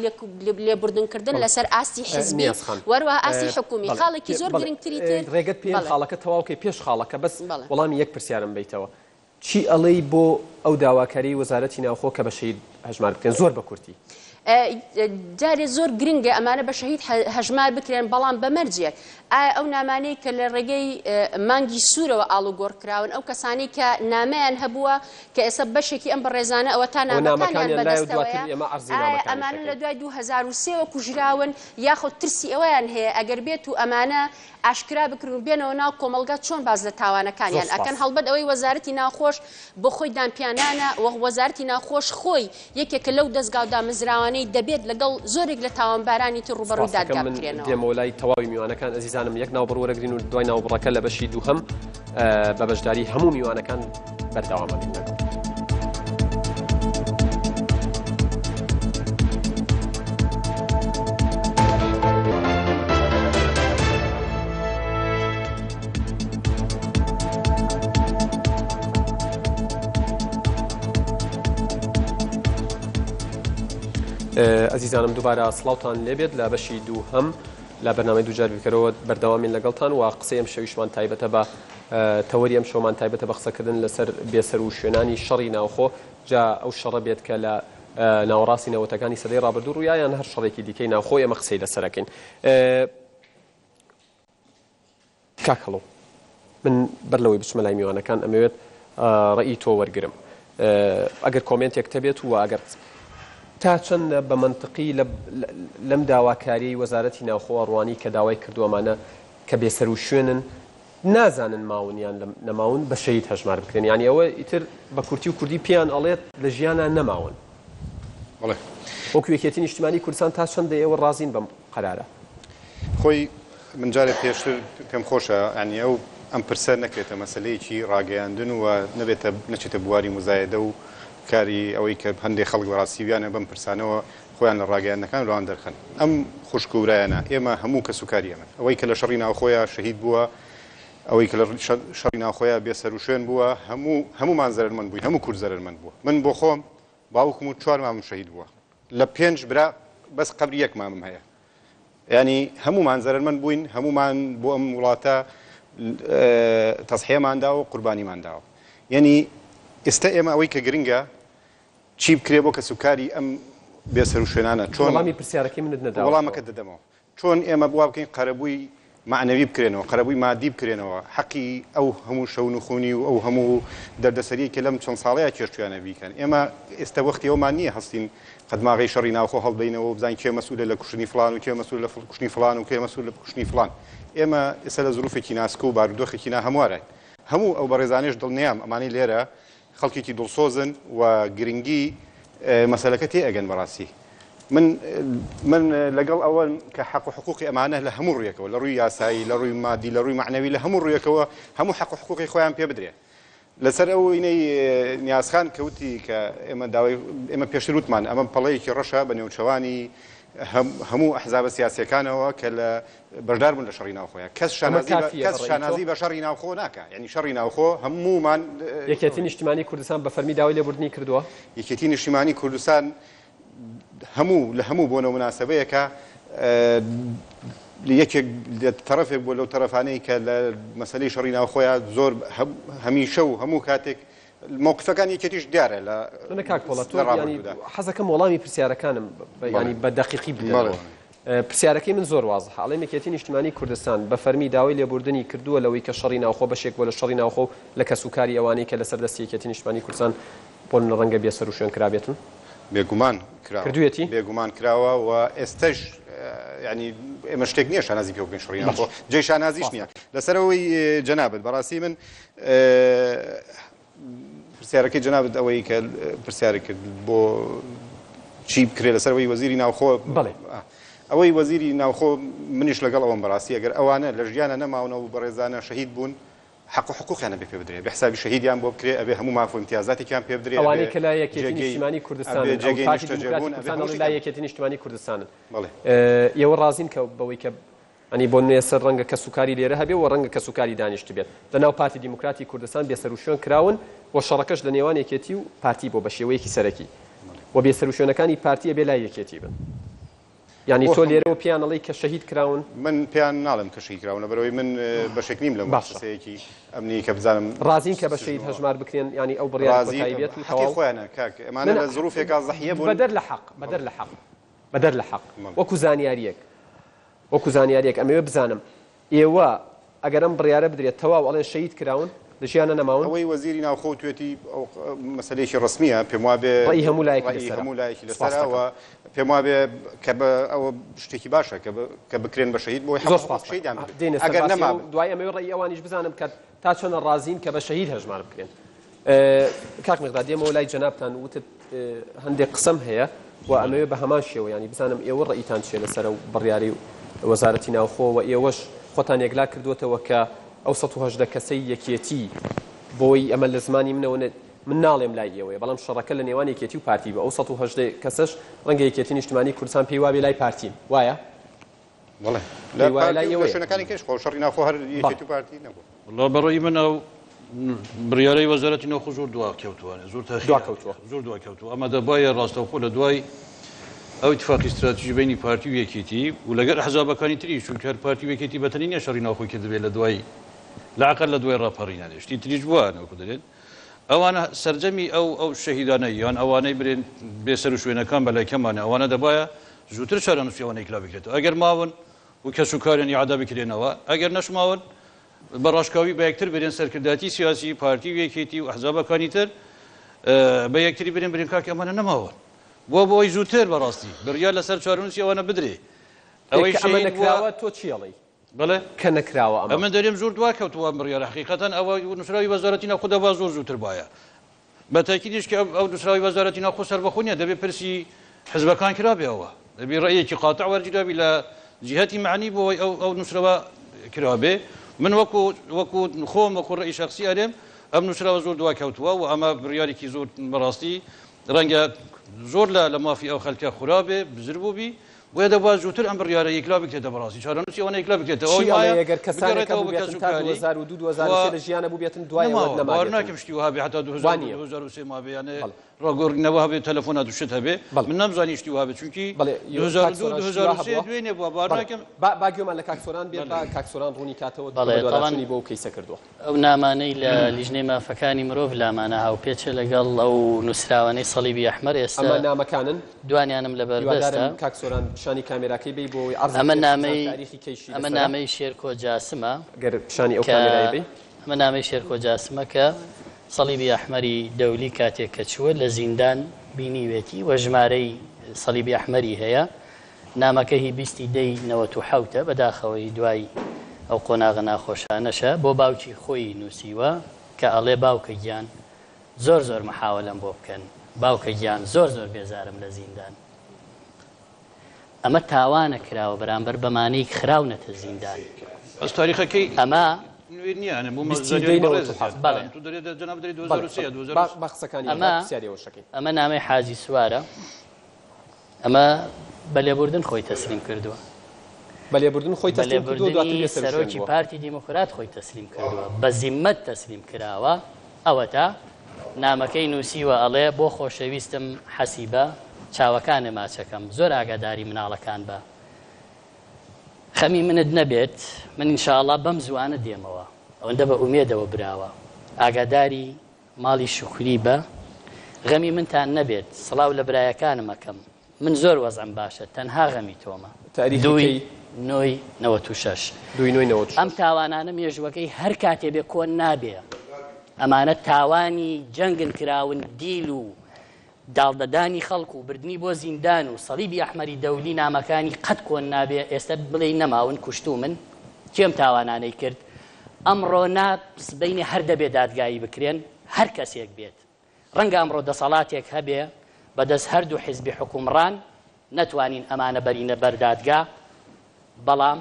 لێبوردن کردن لەسەر ئاستی حزبی وەروەها ئاستی حکومی خاڵێکی زۆر گرنگتری تر ڕێگەت پێ خاڵەکە تەواو کەی پێش خاڵەکە بەس وەڵامی یەک پرسیارم بەیتەوە چی ئەڵێی بۆ ئەو داواکاریەی وەزارەتی ناوخۆ کە بە شەهید هەژمار بکرێن؟ زۆر بە کورتی. جارێ زۆر گرنگە ئەمانە بە شەهید هەژمار بکرێن بەڵام بە مەرجێک ئایا ئەو نامانەی کە لە ڕێگەی مانگی سوورەوە ئاڵوگۆڕ کراون ئەو کەسانەی کە نامەیان هەبووە کە ئێستا بەشێکی ئەم بەڕێزانە ئەوەتا ئەوە نامەکانیان نامەکانیان لایە و بەدەستەوەیە دواتر ئێمە عەرزی ئایا نامەکانیش ئەمانە لە ئەکەین. دوای 2003 وە کوژراون یاخود ترسی ئەوەیان هەیە ئەگەر بێت و ئەمانە ئاشکرا بکرن و بێنەوە ناو کۆمەڵگا چۆن باس لە زۆر تاوانەکانیان ئەکەن سوپاس. هەڵبەت ئەوەی وەزارەتی ناوخۆش بۆ خۆی دانپیانانە و وەزارەتی ناوخۆش خۆی یەکێکە لەو دەزگا و دامەزراوانەی دەبێت لەگەڵ زۆرێک لە تاوانبارانی تر ڕووبەڕووی سوپاست دەکەم دادگا من بکرێنەوە. دێمەوە لای تەواوی میوانەکان ئەزیزانم یەک ناوبڕ وەرەگرین و دوای ناوبڕەکە لە بەشی دووهەم بە بەشداری هەموو میوانەکان بەردەوام ئەبین لەگەڵ. ئەزیزانم دووبارە سڵاوتان لێبێت لە بەشی دووهەم لە بەرنامەی دووجار بیرکەرەوە بەردەوامین لەگەڵتان و قسەی ئەم شەویشمان تایبەتە بە تەوەری ئەم شەومان تایبەتە بە قسەکردن لەسەر بێسەروشوێنانی شەڕی ناوخۆ جا ئەو شەڕە بێت کە لە ناوەڕاستی نەوەتەکانی سەدەی ڕابردوو ڕوویا یان هەر شەڕێکی دیکەی ناوخۆ ئێمە قسەی لەسەر ئەکەین. کاک هەڵۆ من بەر لەوەی بچمە لای میوانەکان ئەمەوێت ڕەئی تۆ وەرگرم ئەگەر کۆمێنتێک تەبێت و ئەگەر تا چەندە بە مەنتقی لەم داواکاریەی وەزارەتی ناوخۆ ڕوانی کە داوای کردووە ئەمانە کە بێسەروشوێنن نازانن ماون یان نەماون بە شەهید هەژمار بکرێن یانی ئەوە ئیتر بە کورتی و کوردی پێیان ئەڵێت لە ژیانا نەماون. بەڵێ. وەکو یەکێتی نیشتیمانی کوردستان تا چەندە ئێوە ڕازین بەم قەرارە؟ خۆی من جارێ پێشتر پێم خۆشە یانی ئەو ئەم پرسە نەکرێتە مەسەلەیەکی ڕاگەیاندن و نەبێتە نەچێتە بواری موزایەدە و کاری ئەوەی کە هەندێ خەڵک بەڕاستی ویانە بەم پرسانەوە خۆیان لە ڕاگەیاندنەکان لەوان دەرخەن. ئەم خوشک و برایانە ئێمە هەموو کەسوکاری ئێمەن. ئەوەی کە لە شەڕی ناوخۆیا شەهید بووە، ئەوەی کە لە شەڕی ناوخۆیا بێ سەروشوێن بووە، هەموو هەموومان زەرەرمەند بووین، هەموو کورد زەرەرمەند بووە. من بۆ خۆم باوکم و چوار مامم شەهید بووە. لە پێنج برا بەس قەبری یەک مامم هەیە. یانی هەموومان زەرەرمەند بووین، هەموومان بۆ ئەم وڵاتە تەزحیەمان داوە و قوربانیمان داوە. یانی ئێستا ئێمە ئەوەی کە گرنگە چی بکرێ بۆ کەسوکاری ئەم بێسەروشوێنانە؟ چۆن وەڵامی پرسیارەکەی منت نەداوەتەوە. وەڵامەکەت دەدەمەوە. چۆن ئێمە وا بکەین قەرەبووی مەعنەوی بکرێنەوە، قەرەبووی مادی بکرێنەوە، حەقی ئەو هەموو شەونخونی و ئەو هەموو دەردەسەریەی کە لەم چەند ساڵەیا چێشتویانە بیکەن. ئێمە ئێستا وەختی ئەوەمان نییە هەستین قەدماغەی شەڕی ناوخۆ هەڵبەینەوە و بزانین کێ مەسئولە لە کوشتنی فڵان و کێ مەسئولە لە کوشتنی فڵان و کێ مەسئولە لە کوشتنی فڵان. ئێمە ئێستا لە زروفێکی ناسک و بارودۆخێکی ناهەمواراین. هەموو ئەو بەڕێزانەیش دڵنیام ئەمانەی لێرە خەڵکێکی دڵسۆزن و گرنگی مەسەلەکە تێ ئەگەن بەڕاستی من من لەگەڵ ئەوەن کە حەق و حقوقی ئەمانە لە هەموو ڕوویەکەوە لە ڕووی یاسایی لە ڕووی مادی لە ڕووی مەعنەوی لە هەموو ڕوویەکەوە هەموو حەق و حقوقی خۆیان پێ بدرێ لەسەر ئەو وینەی نیازخان کەوتی کە ئێمە داوای ئێمە پێشتر وتمان ئەمە پەڵەیەکی ڕەشە بە نێوچەوانی. هەموو ئەحزابە سیاسیەکانەوە کە لە بەشدار بوون لە شەڕی ناوخۆیە کەس شانازی کەس شانازی بە شەڕی ناوخۆ ناکا یعنی شەڕی ناوخۆ هەموومان یەکێتی نیشتمانی کوردستان بە فەرمی داوای لێبوردنی کردووە؟ یەکێتی نیشتیمانی کوردستان هەموو لە هەموو بۆنە و مناسبەیەکە یەکێک لە تەرەفێک بووە لەو تەرەفانەی کە لە مەسەلەی شەڕی ناوخۆیە زۆر هەمیشە و هەموو کاتێک مەوقفەکانی یەکێتیش دیارە لە من کاک پۆڵا تۆ یانی حەزەکەم وەڵامی پرسیارەکانم ینی بە دەقیقی بدەنەوە. پرسیارەکەی من زۆر وازحە ئەڵێم یەکێتی نیشتمانی کوردستان بە فەرمی داوای لێبوردنی کردووە لەوەی کە شەڕی ناوخۆ بەشێک بووە لە شەڕی ناوخۆ و لە کەسوکاری ئەوانەی کە لەسەر دەستی یەکێتی نیشتمانی کوردستان بۆ نمونە ڕەنگە بێسەروشوێن کرابێتن؟ بێگومان کراوە. کردوویەتی؟ بێگومان کراوە و ئێستەش یانی ئێمە شتێک نییە شانازی پێوە بکەین شەڕی ناوخۆ جێی شانازیش نییە. لەسەر ئەوەی جەنابت بەڕاستی من پرسیارەکەی جەنابت ئەوەی کە پرسیارت کرد بۆ چی بکرێ لەسەر ئەوەی وەزیری ناوخۆ بەڵێ ئەوەی وەزیری ناوخۆ منیش لەگەڵ ئەوەم بەڕاستی ئەگەر ئەوانە لە ژیانە نەماونە و بەڕێزانە شەهید بوون حەق و حقوقیان ئەبێ پێ بدرێ بێ حسابی شەهیدیان بۆ بکرێ ئەبێ هەموو ماف و ئیمتیازاتێکیان پێ بدرێ ئەوانەی کە لای یەکێتی نیشتیمانی کوردستانن ئەو پارتی دیموکراتی کوردستان ئەڵێ لای یەکێتی نیشتیمانی کوردستانن ئێوە ڕازین کە بەوەی کە ئەنی بۆ نوێ سەر ڕەنگە کەسوکاری لێرە هەبێ و ڕەنگە کەسوکاری دانیشتبێت لە ناو پارتی دیموکراتی کوردستان بێسەروشوێن کراون و شەڕەکەش لە نێوان یەکێتی و پارتی بۆ بە شێوەیەکی سەرەکی و بێسەروشوێنەکانی پارتی ئەبێ لای یەکێتی بن یانی تۆ لێرەوە پێیان ئەڵێی کە شەهید کراون؟ من پێیان ناڵێم کە شەهید کراون لەبەرئەوەی من بەشێک نیم لە موئەسەسەیەکی ئەمنی کە بزانم ڕازین کە بە شەهید هەژمار بکرێن یانی ئەو بڕیارە کۆتایی بێت و تەواو؟ حەقی خۆیانە کاک ئەمانە لە زروفێکا زەحیە بوون. بەدەر لە حەق بەدەر لە حەق بەدەر لە حەق وەکو زانیاریەک وەکو زانیاریەک ئەمەوێ بزانم ئێوە ئەگەر ئەم بڕیارە بدرێت تەواو ئەڵێن شەهید کراون لە ژیانە نەماون؟ ئەوەی وەزیری ناوخۆ وتوێتی ئەو مەسەلەیەکی ڕەسمییە پێم وابێ ڕەئی هەموو لایەکی ڕەئی لەسەرە هەموو لایەکی سوپاس لەسەرە و دەکەم. پێم وابێ کە بە ئەوە شتێکی باشە کە کە بکرێن بە شەهید بۆی زۆر حەق سوپاس شەهیدیان دەکەم. بدرێت دێینە سەر ئەگەر باسی ئەو نەمابن. دوای ئەمەوێ ڕەئی ئەوانیش بزانم کە تا چەنە ڕازین کە بە شەهید هەژمار بکرێن. کاک میقداد دێمەوە لای جەنابتان وتت هەندێک قسەم هەیە و ئەمەوێ بە هەمان شێوە ینی بزانم ئێوە ڕەئیتان چیە لەسەر ئەو بڕیارەی وەزارەتی ناوخۆ و ئێوەش خۆتان یەکلا کردووەتەوە کە ئەو 118 کەسەی یەکێتی بۆی ئەمە لە زمانی منەوە من ناڵێم لای ئێوەیە بەڵام شەڕەکە لە نێوان یەکێتی و پارتی بوو ئەو 118 کەسەش ڕەنگە یەکێتی نیشتمانی کوردستان پێی وابێ لای پارتین وایە؟ بەڵێ لە پارتی و لە شوێنەکانی کەش خۆ شەڕی ناوخۆ هەر یەکێتی و پارتی نەبوو. وەڵا بە ڕەئی من ئەو بڕیارەی وەزارەتی ناوخۆ زۆر دوا کەوتووە زۆر تاخیر دوا کەوتووە زۆر دوا کەوتووە ئەمە دەبایە ڕاستەوخۆ لە دوای ئەو ئیتفاقی ستراتیژی بینی پارتی و یەکێتی و لەگەر ئەحزابەکانی تری چونکە هەر پارتی و یەکێتی بەتەنی نیە شەڕی ناوخۆی کردبێ لە دوای لە عقل لە دوای ڕاپەڕینانێ شتی تریش بووە نەوەکو دەلێن ئەوانە سەرجەمی ئەو ئەو شەهیدانەی یان ئەوانەی برێن بێ سەروشوێنەکان بەلای کەمانە ئەوانە دەبایە زووتر چارەنووسی ئەوانە یەکلا بکرێتەوە ئەگەر ماون و کەس و کاریان ئیعادە بکرێنەوە ئەگەر نەشماون بە ڕاشکاوی بە یەکتر برێن سەرکردایەتی سیاسی پارتی و یەکێتی و ئەحزابەکانی تر بە یەکتری برێن برێن کاک ئەمانە نەماون بۆ بۆی زووتر بەڕاستی بڕیار لەسەر چارەنووسی ئەوانە بدرێ ئەوەی کە ئەمە شەهید بووە نەکراوە تۆ چی ئەڵێی؟ بەڵێ. کە نەکراوە ئەمە. ئەمن دەرێم زۆر دوا کەوتووە ئەم بڕیارە حەقیقەتەن ئەوە نووسراوی وەزارەتی ناوخۆ دەبا زۆر زووتر بایە بە تاکیدیش کە ئەو نووسراوی وەزارەتی ناوخۆ سەربەخۆ نییە دەبێ پرسی حزبەکان کرابێ ئەوە دەبی ڕەئیەکی قاتع وەرگیرابی لە جیهەتی مەعنی بۆ ئەوەی ئەو ئەو نووسراوە کرابێ من وەکو وەکو خۆم وەکو ڕەئی شەخسی ئەرێم ئەم نووسراوە زۆر دوا کەوتووە و ئەمە بڕیارێکی زۆر بەڕاستی ڕەنگە زۆر لە لە مافی ئەو خەلکە خورابێ بزر بووبی بۆیە دەبوا زووتر ئەم بڕیارە یەکلا بکرێتە بەڕاستی چارەنووسی ئەوانە یەکلا بکرێتەوە چی ئەوەی مایە ئەڵێی ئەگەر کەسانێک بگەڕێتەوە بە هەبووبێتن تا کەسوکاری 2002 و 2003 لە ژیانە بووبێتن دوای ئەوە نەماوە باوەڕ نەمابێتن ناکەم شتی وەها بێ هەتا وا 2002 نییە 2003 مابێ یانێ بەڵێ ڕاگۆڕینەوە هەبێ تەلەفۆنات و شت هەبێ بەڵێ من نەمزانی شتی وەها بێ چونکی بەڵێ یو کاک 2002 سۆران شتی وا 2003 هەبووە دوێنێ بووە باوەڕ بەڵێ ناکەم با با گوێمان لە کاک سۆران بێ بەڵێ با کاک سۆران ڕوونی کاتەوە بەڵێ تەبعەن بەدواداچوونی بۆ ئەو کەیسە کردووە. ئەو نامانەی لە لیژنەی مافەکانی مرۆڤ لامانە هاوپێچە لەگەڵ ئەو نووسراوانەی سەڵیبی ئەحمەر ئێستا ئەمە نامەکانن؟ دوانیانم لەبەردەستە. هیوادارم کاک سۆران پیشانی کامێراکەی بەی بۆ ئەوەی عەرز ئەمە بکرێت بزان نامەی تاریخی کەیشی ئەمە لەسەرە. نامەی شێرکۆ جاسمە گەر پیشانی ئەو کە کامێرایە بەی. ئەمە نامەی شێرکۆ جاسمە کە سەڵیبی ئەحمەری دەولی کاتێک کە چووە لە زیندان بینیوێتی و ژمارەی سەڵیبی ئەحمەری هەیە. نامەکە هی بیستی دەی نەوەت و حەوتە، بەداخەوە هی دوای ئەو قۆناغە ناخۆشانەشە، بۆ باوکی خۆیی نووسیوە کە ئەڵێ باوکە گیان زۆر زۆر محاوەلەم بۆ بکەن، باوکە گیان زۆر زۆر بێزارم لە زیندان. ئەمە تاوانە کراوە بەرامبەر بەمانەی خراونەتە زیندان. بەس تاریخەکەی ئەمە نوێ نییە یانی بۆ بیستی زانیاری دەی نەوەت بەڕێزت و حەفت. بەڵێ. تۆ دەرێ جەنابت دەرێ بەڵێ 2003 بەڵێ. با 2003 با قسەکانی ئەمە پرسیاری ئەوەش ئەکەین. ئەمە نامەی حاجی سوارە. ئەمە بە لێبوردن خۆی تەسلیم کردووە. بە لێبوردن خۆی تەسلیم کردووە دواتر بێ سەروشوێن سەرۆکی پارتی دیموکرات خۆی تەسلیم کردووە بە زیممەت تەسلیم کراوە ئەوەتا نامەکەی نووسیوە ئەڵێ بۆ خۆشەویستم حەسیبە چاوەکانێ ماچەکەم زۆر ئاگاداری مناڵەکان بە خەمی منت نەبێت من ئینشاءاللە بەم زووانە دێمەوە ئەوەندە بە ئومێدەوە براوە ئاگاداری ماڵی شوکری بە غەمی منتان نەبێت سڵاو لە برایەکانم ئەکەم من زۆر وەزعم باشە تەنها غەمی تۆمە. تاریخی دووی کەی؟ نۆی 96. دووی نۆی 96. ئەم تاوانانە مێژووەکەی هەر کاتێ بێ کۆن نابێ ئەمانە تاوانی جەنگن کراون دیل و داڵدەدانی خەڵک و بردنی بۆ زیندان و سەڵیبی ئەحمەری دەولی نامەکانی قەت کۆن نابێ ئێستە بڵێی نەماون کوشتومن کێ ئەم تاوانانەی کرد ئەمڕۆ نا سبەینێ هەر دەبێ دادگایی بکرێن هەر کەسێک بێت ڕەنگە ئەمڕۆ دەسەڵاتێک هەبێ بەدەست هەردوو حیزبی حوکومڕان نەتوانین ئەمانە بەرینە بەر دادگا بەڵام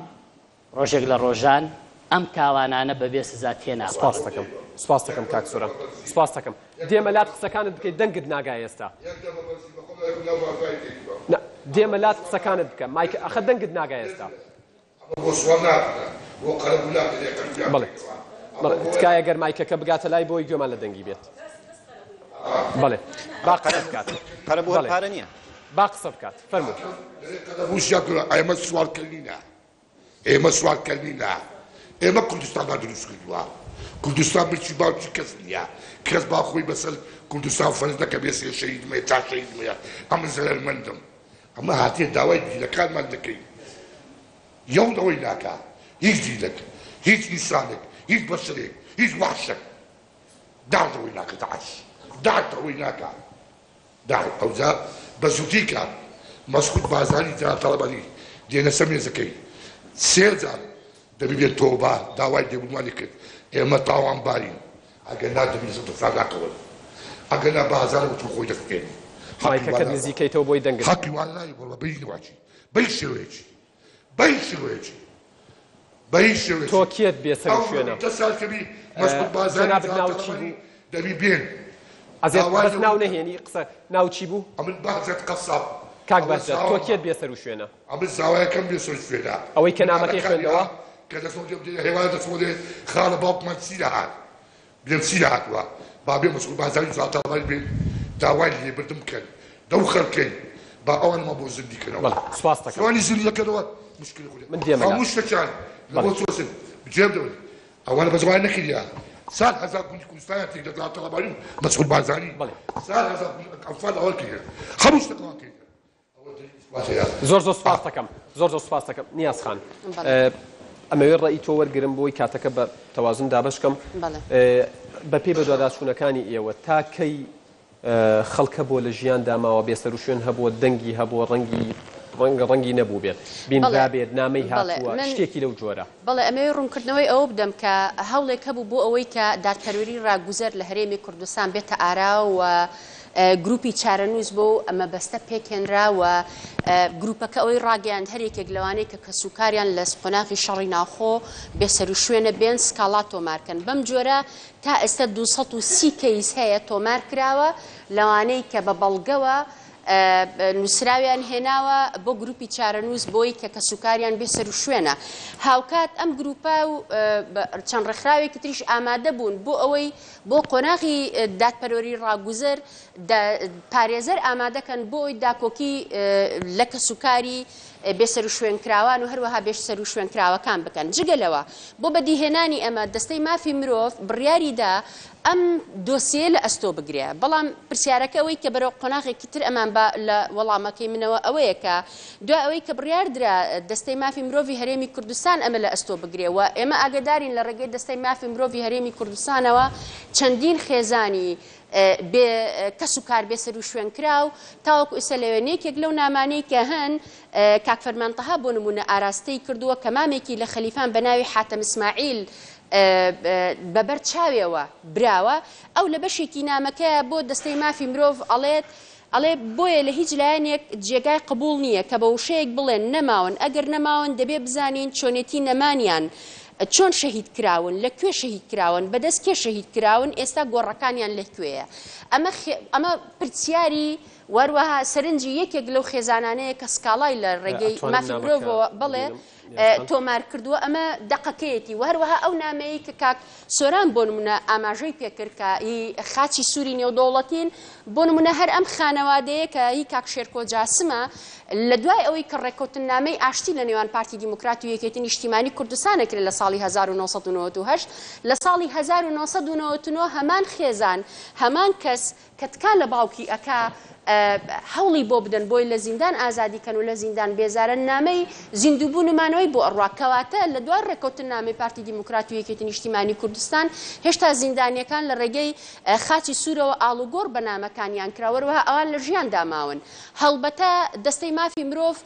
ڕۆژێک لە ڕۆژان ئەم تاوانانە بەبێ سزا تێناپەڕن. سپاست دەکەم سپاست دەکەم کاک سۆران سپاست دەکەم دێمە لات قسەکانت بکەی دەنگت ناگا ئێستا نا دێمە لات قسەکانت بکە مایک ئەخە دەنگت ناگا ئێستا بەڵێ بەڵێ تکایە گەر مایکەکە بگاتە لای بۆی گوێمان لە دەنگی بێت بەڵێ با قسە بکات قەرەبوو هەر پارە نییە با قسە بکات فەرموو ئێمە سوارکردنە ئێمە سوارکەر نینە ئێمە کوردستانمان دروست کردووە کوردستان ملکی باوکی کەس نییە کەس با خۆی بەسەر کوردستان فەرز نەکە بێ سێ شەهیدم هەیە چار شەهیدم هەیە ئەمن زەرەرمەندم ئەمە هاتیە داوای دیلەکانمان دەکەین یەو ئەوەی ناکا هیچ دیلەک هیچ ئینسانێک هیچ بەشەرێک هیچ وەحشێک داعش ئەوەی ناکە داعش داعش ئەوەی ناکا داعش ئەوجا بە زووترین کات مەسعود بارزانی جەلال تاڵەبانی دێنە سەر مێزەکەی سێ جار دەبی بێن تۆبە داوای لێبوردنمان کرد ئێمە تاوانبارین ئەگەر نا دەبی لەسەر دەسەڵات ناکەون ئەگەر نا بە هەزارە وتم خۆی دەسوتێنی مایکەکەت نزیکەیتەوە بۆی دەنگت حەقی وان نایە وەڵا بە هیچ نەوعێکی بە هیچ شێوەیەکی بە هیچ شێوەیەکی بە هیچ شێوەیەکی تۆ کێت بێ سەر و ئەو شوێنە دە سال کە بی مەسعود بارزانی جەنابت جەلال ناوت چی تاڵەبانی بوو دەبی بێن عەزێت داوای بەس لەوەی ناو بکەن نەهێنی قسە ناو چی بوو؟ ئەمن بەهجەت قەساب کاک ئەوە بەهجەت تۆ زاوامە کێت بێ سەر و شوێنە؟ ئەمن زاوایەکەم بێ سەر و شوێنە ئەوەی کە نامەکەی مناڵەکانی خوێندەوە؟ ها کە دەچمەوە دێم دێ هێوارە دەچمەوە دێ خاڵە باوکمان چی دەهات بلێم چی دەهاتوە با بێ مەسعود بارزانی و جەلال تاڵەبانی بێن داوای لێبردن بکەن لەو خەلکەی با ئەوانمان بۆ زیندی کەنەوە بەڵێ سوپاست دەکەم. چۆنی زیندی دەکەنەوە مشکلی خودی من دێمە لات. هەموو شتەکیان لە بەڵێ. بۆ چۆسن جێم دەبن ئەوانە بەس وایان نەکردیا سال هەزار گوندی کوردستانیان تێک دەدا تاڵەبانی و مەسعود بارزانی بەڵێ. سال هەزار گوند ئەنفال ئەوان کردیان هەموو شتەکەوان کردیان ئەوە دەلیل ئیسپات هەیە. زۆر زۆر سوپاست دەکەم زۆر زۆر سوپاست دەکەم نیاز خان بەڵێ. ئەمەوێ ڕەئی تۆ وەرگرم بۆی کاتەکە بە تەوازن دابەش کەم بەڵێ. بە پێی بەدواداچوونەکانی ئێوە تا کەی خەڵک هەبووە لە ژیاندا ماوە، بێسەروشوێن هەبووە، دەنگی هەبووە، ڕەنگی ڕەنگە ڕەنگی نەبووبێت، بینرابێت، نامەی هاتووە، شتێکی لەو جۆرە. بەڵێ، ئەمەوێ ڕوونکردنەوەی ئەوە بدەم کە هەوڵێک هەبوو بۆ ئەوەی کە دادپەروەری ڕاگوزەر لە هەرێمی کوردستان بێتە ئارا و گروپی چارەنووس بۆ ئەو مەبەستە پێکهێنرا و گروپەکە ئەوەی ڕاگەیاند هەر یەکێک لەوانەی کە کەسوکاریان لە قۆناغی شەڕی ناوخۆ بێسەروشوێنە بێن سکاڵا تۆمارکەن بەم جۆرە تا ئێستا 230 کەیس هەیە تۆمار کراوە لەوانەی کە بە بەڵگەوە نووسراویان هێناوە بۆ گروپی چارەنووس بۆی کە کەسوکاریان بێ سەروشوێنە. هاوکات ئەم گروپە و چەند ڕێکخراوێکی تریش ئامادە بوون بۆ ئەوەی بۆ قۆناغی دادپەروەری ڕاگوزەر پارێزەر ئامادەکەن بۆ ئەوەی داکۆکی لە کەسوکاری بێسەروشوێنکراوان و هەروەها بێسەروشوێنکراوەکان بکەن. جگە لەوە، بۆ بەدیهێنانی ئەمە، دەستەی مافی مرۆڤ بڕیاری دا ئەم دۆسیەیە لە ئەستۆ بگرێ. بەڵام پرسیارەکە ئەوەی کە بەرەو قۆناغێکی تر ئەمان با لە وەڵامەکەی منەوە ئەوەیە کە دوای ئەوەی کە بڕیار درا دەستەی مافی مرۆڤی هەرێمی کوردستان ئەمە لە ئەستۆ بگرێ و ئێمە ئاگەدارین لە ڕێگەی دەستەی مافی مرۆڤی هەرێمی کوردستانەوە چەندین خێزانی بێ کەس و کار بێ سەروشوێن کراو تاوەکو ئیستا لەوێن یەکێک لەو نامانەی کە هەن کاک فەرمان تەها بۆ نمونە ئاراستەی کردووە کە مامێکی لە خەلیفان بە ناوی حاتەم ئیسماعیل بە بەر چاوێوە براوە ئەو لە بەشێکی نامەکەیا بۆ دەستەی مافی مرۆڤ ئەڵێت ئەڵێ بۆیە لە هیچ لایەنێک جێگای قبوڵ نییە کە بە وشەیەک بڵێن نەماون، ئەگەر نەماون دەبێ بزانین چۆنێتی نەمانیان، چۆن شەهید کراون، لە کوێ شەهید کراون، بە دەست کێ شەهید کراون، ئێستا گۆڕەکانیان لە کوێیە؟ ئەمە ئەمە پرسیاری. و هەروەها سەرنجی یەکێک لەو خێزانانەیە کە سکاڵای لە ڕێگەی ئەتوانم مافی نامەکە مرۆڤەوە بەڵێ ببینم یاسخان؟ تۆمار کردووە ئەمە دەقەکەیەتی و هەروەها ئەو نامەیەی کە کاک سۆران بۆ نمونە ئاماژەی پێکرد کە هی خاچی سووری نێودەوڵەتین بۆ نمونە هەر ئەم خانەوادەیە کە هی کاک شێرکۆ جاسمە لە دوای ئەوەی کە ڕێککەوتننامەی ئاشتی لە نێوان پارتی دیموکرات و یەکێتی نیشتیمانی کوردستان ئەکرێت لە ساڵی 1998 لە ساڵی 1999 هەمان خێزان هەمان کەس کە تکا لە باوکی ئەکا هەوڵی بۆ بدەن بۆی لە زیندان ئازادی کەن و لە زیندان بێزارن نامەی زیندووبوون و مانەوەی بۆ ئەڕوا کەواتە لە دوای ڕێککەوتننامەی پارتی دیموکرات و یەکێتی نیشتیمانی کوردستان هێشتا زیندانیەکان لە ڕێگەی خاچی سوورەوە ئاڵوگۆڕ بە نامەکانیان کرا وەروەها ئەوان لە ژیاندا ماون هەڵبەتە دەستەی مافی مرۆڤ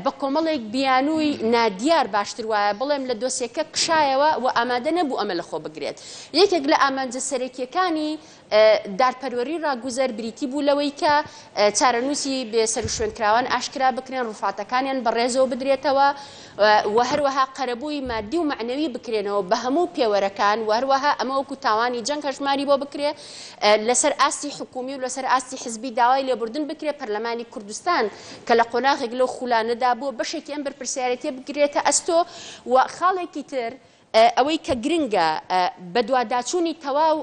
بە کۆمەڵێک بیانووی نادیار باشتر وایە بڵێم لە دۆسیەکە کشایەوە و ئامادە نەبوو ئەمە لەخۆ بگرێت یەکێک لە ئامانجە سەرەکیەکانی دادپەروەری ڕاگوزەر بریتی بوو لەوەی کە چارەنووسی بێسەروشوێنکراوان ئاشکرا بکرێن، ڕوفاتەکانیان بە ڕێزەوە بدرێتەوە و هەروەها قەرەبووی مادی و مەعنەوی بکرێنەوە بە هەموو پێوەرەکان و هەروەها ئەمە وەکو تاوانی جەنگ هەژماری بۆ بکرێ لەسەر ئاستی حکوومی و لەسەر ئاستی حزبی داوای لێبوردن بکرێ پەرلەمانی کوردستان کە لە قۆناغێک لەو خولانەدا بووە بەشێکی ئەم بەرپرسیارێتیە بگرێتە ئەستۆ و خاڵێکی تر ئەوەی کە گرنگە بەدواداچوونی تەواو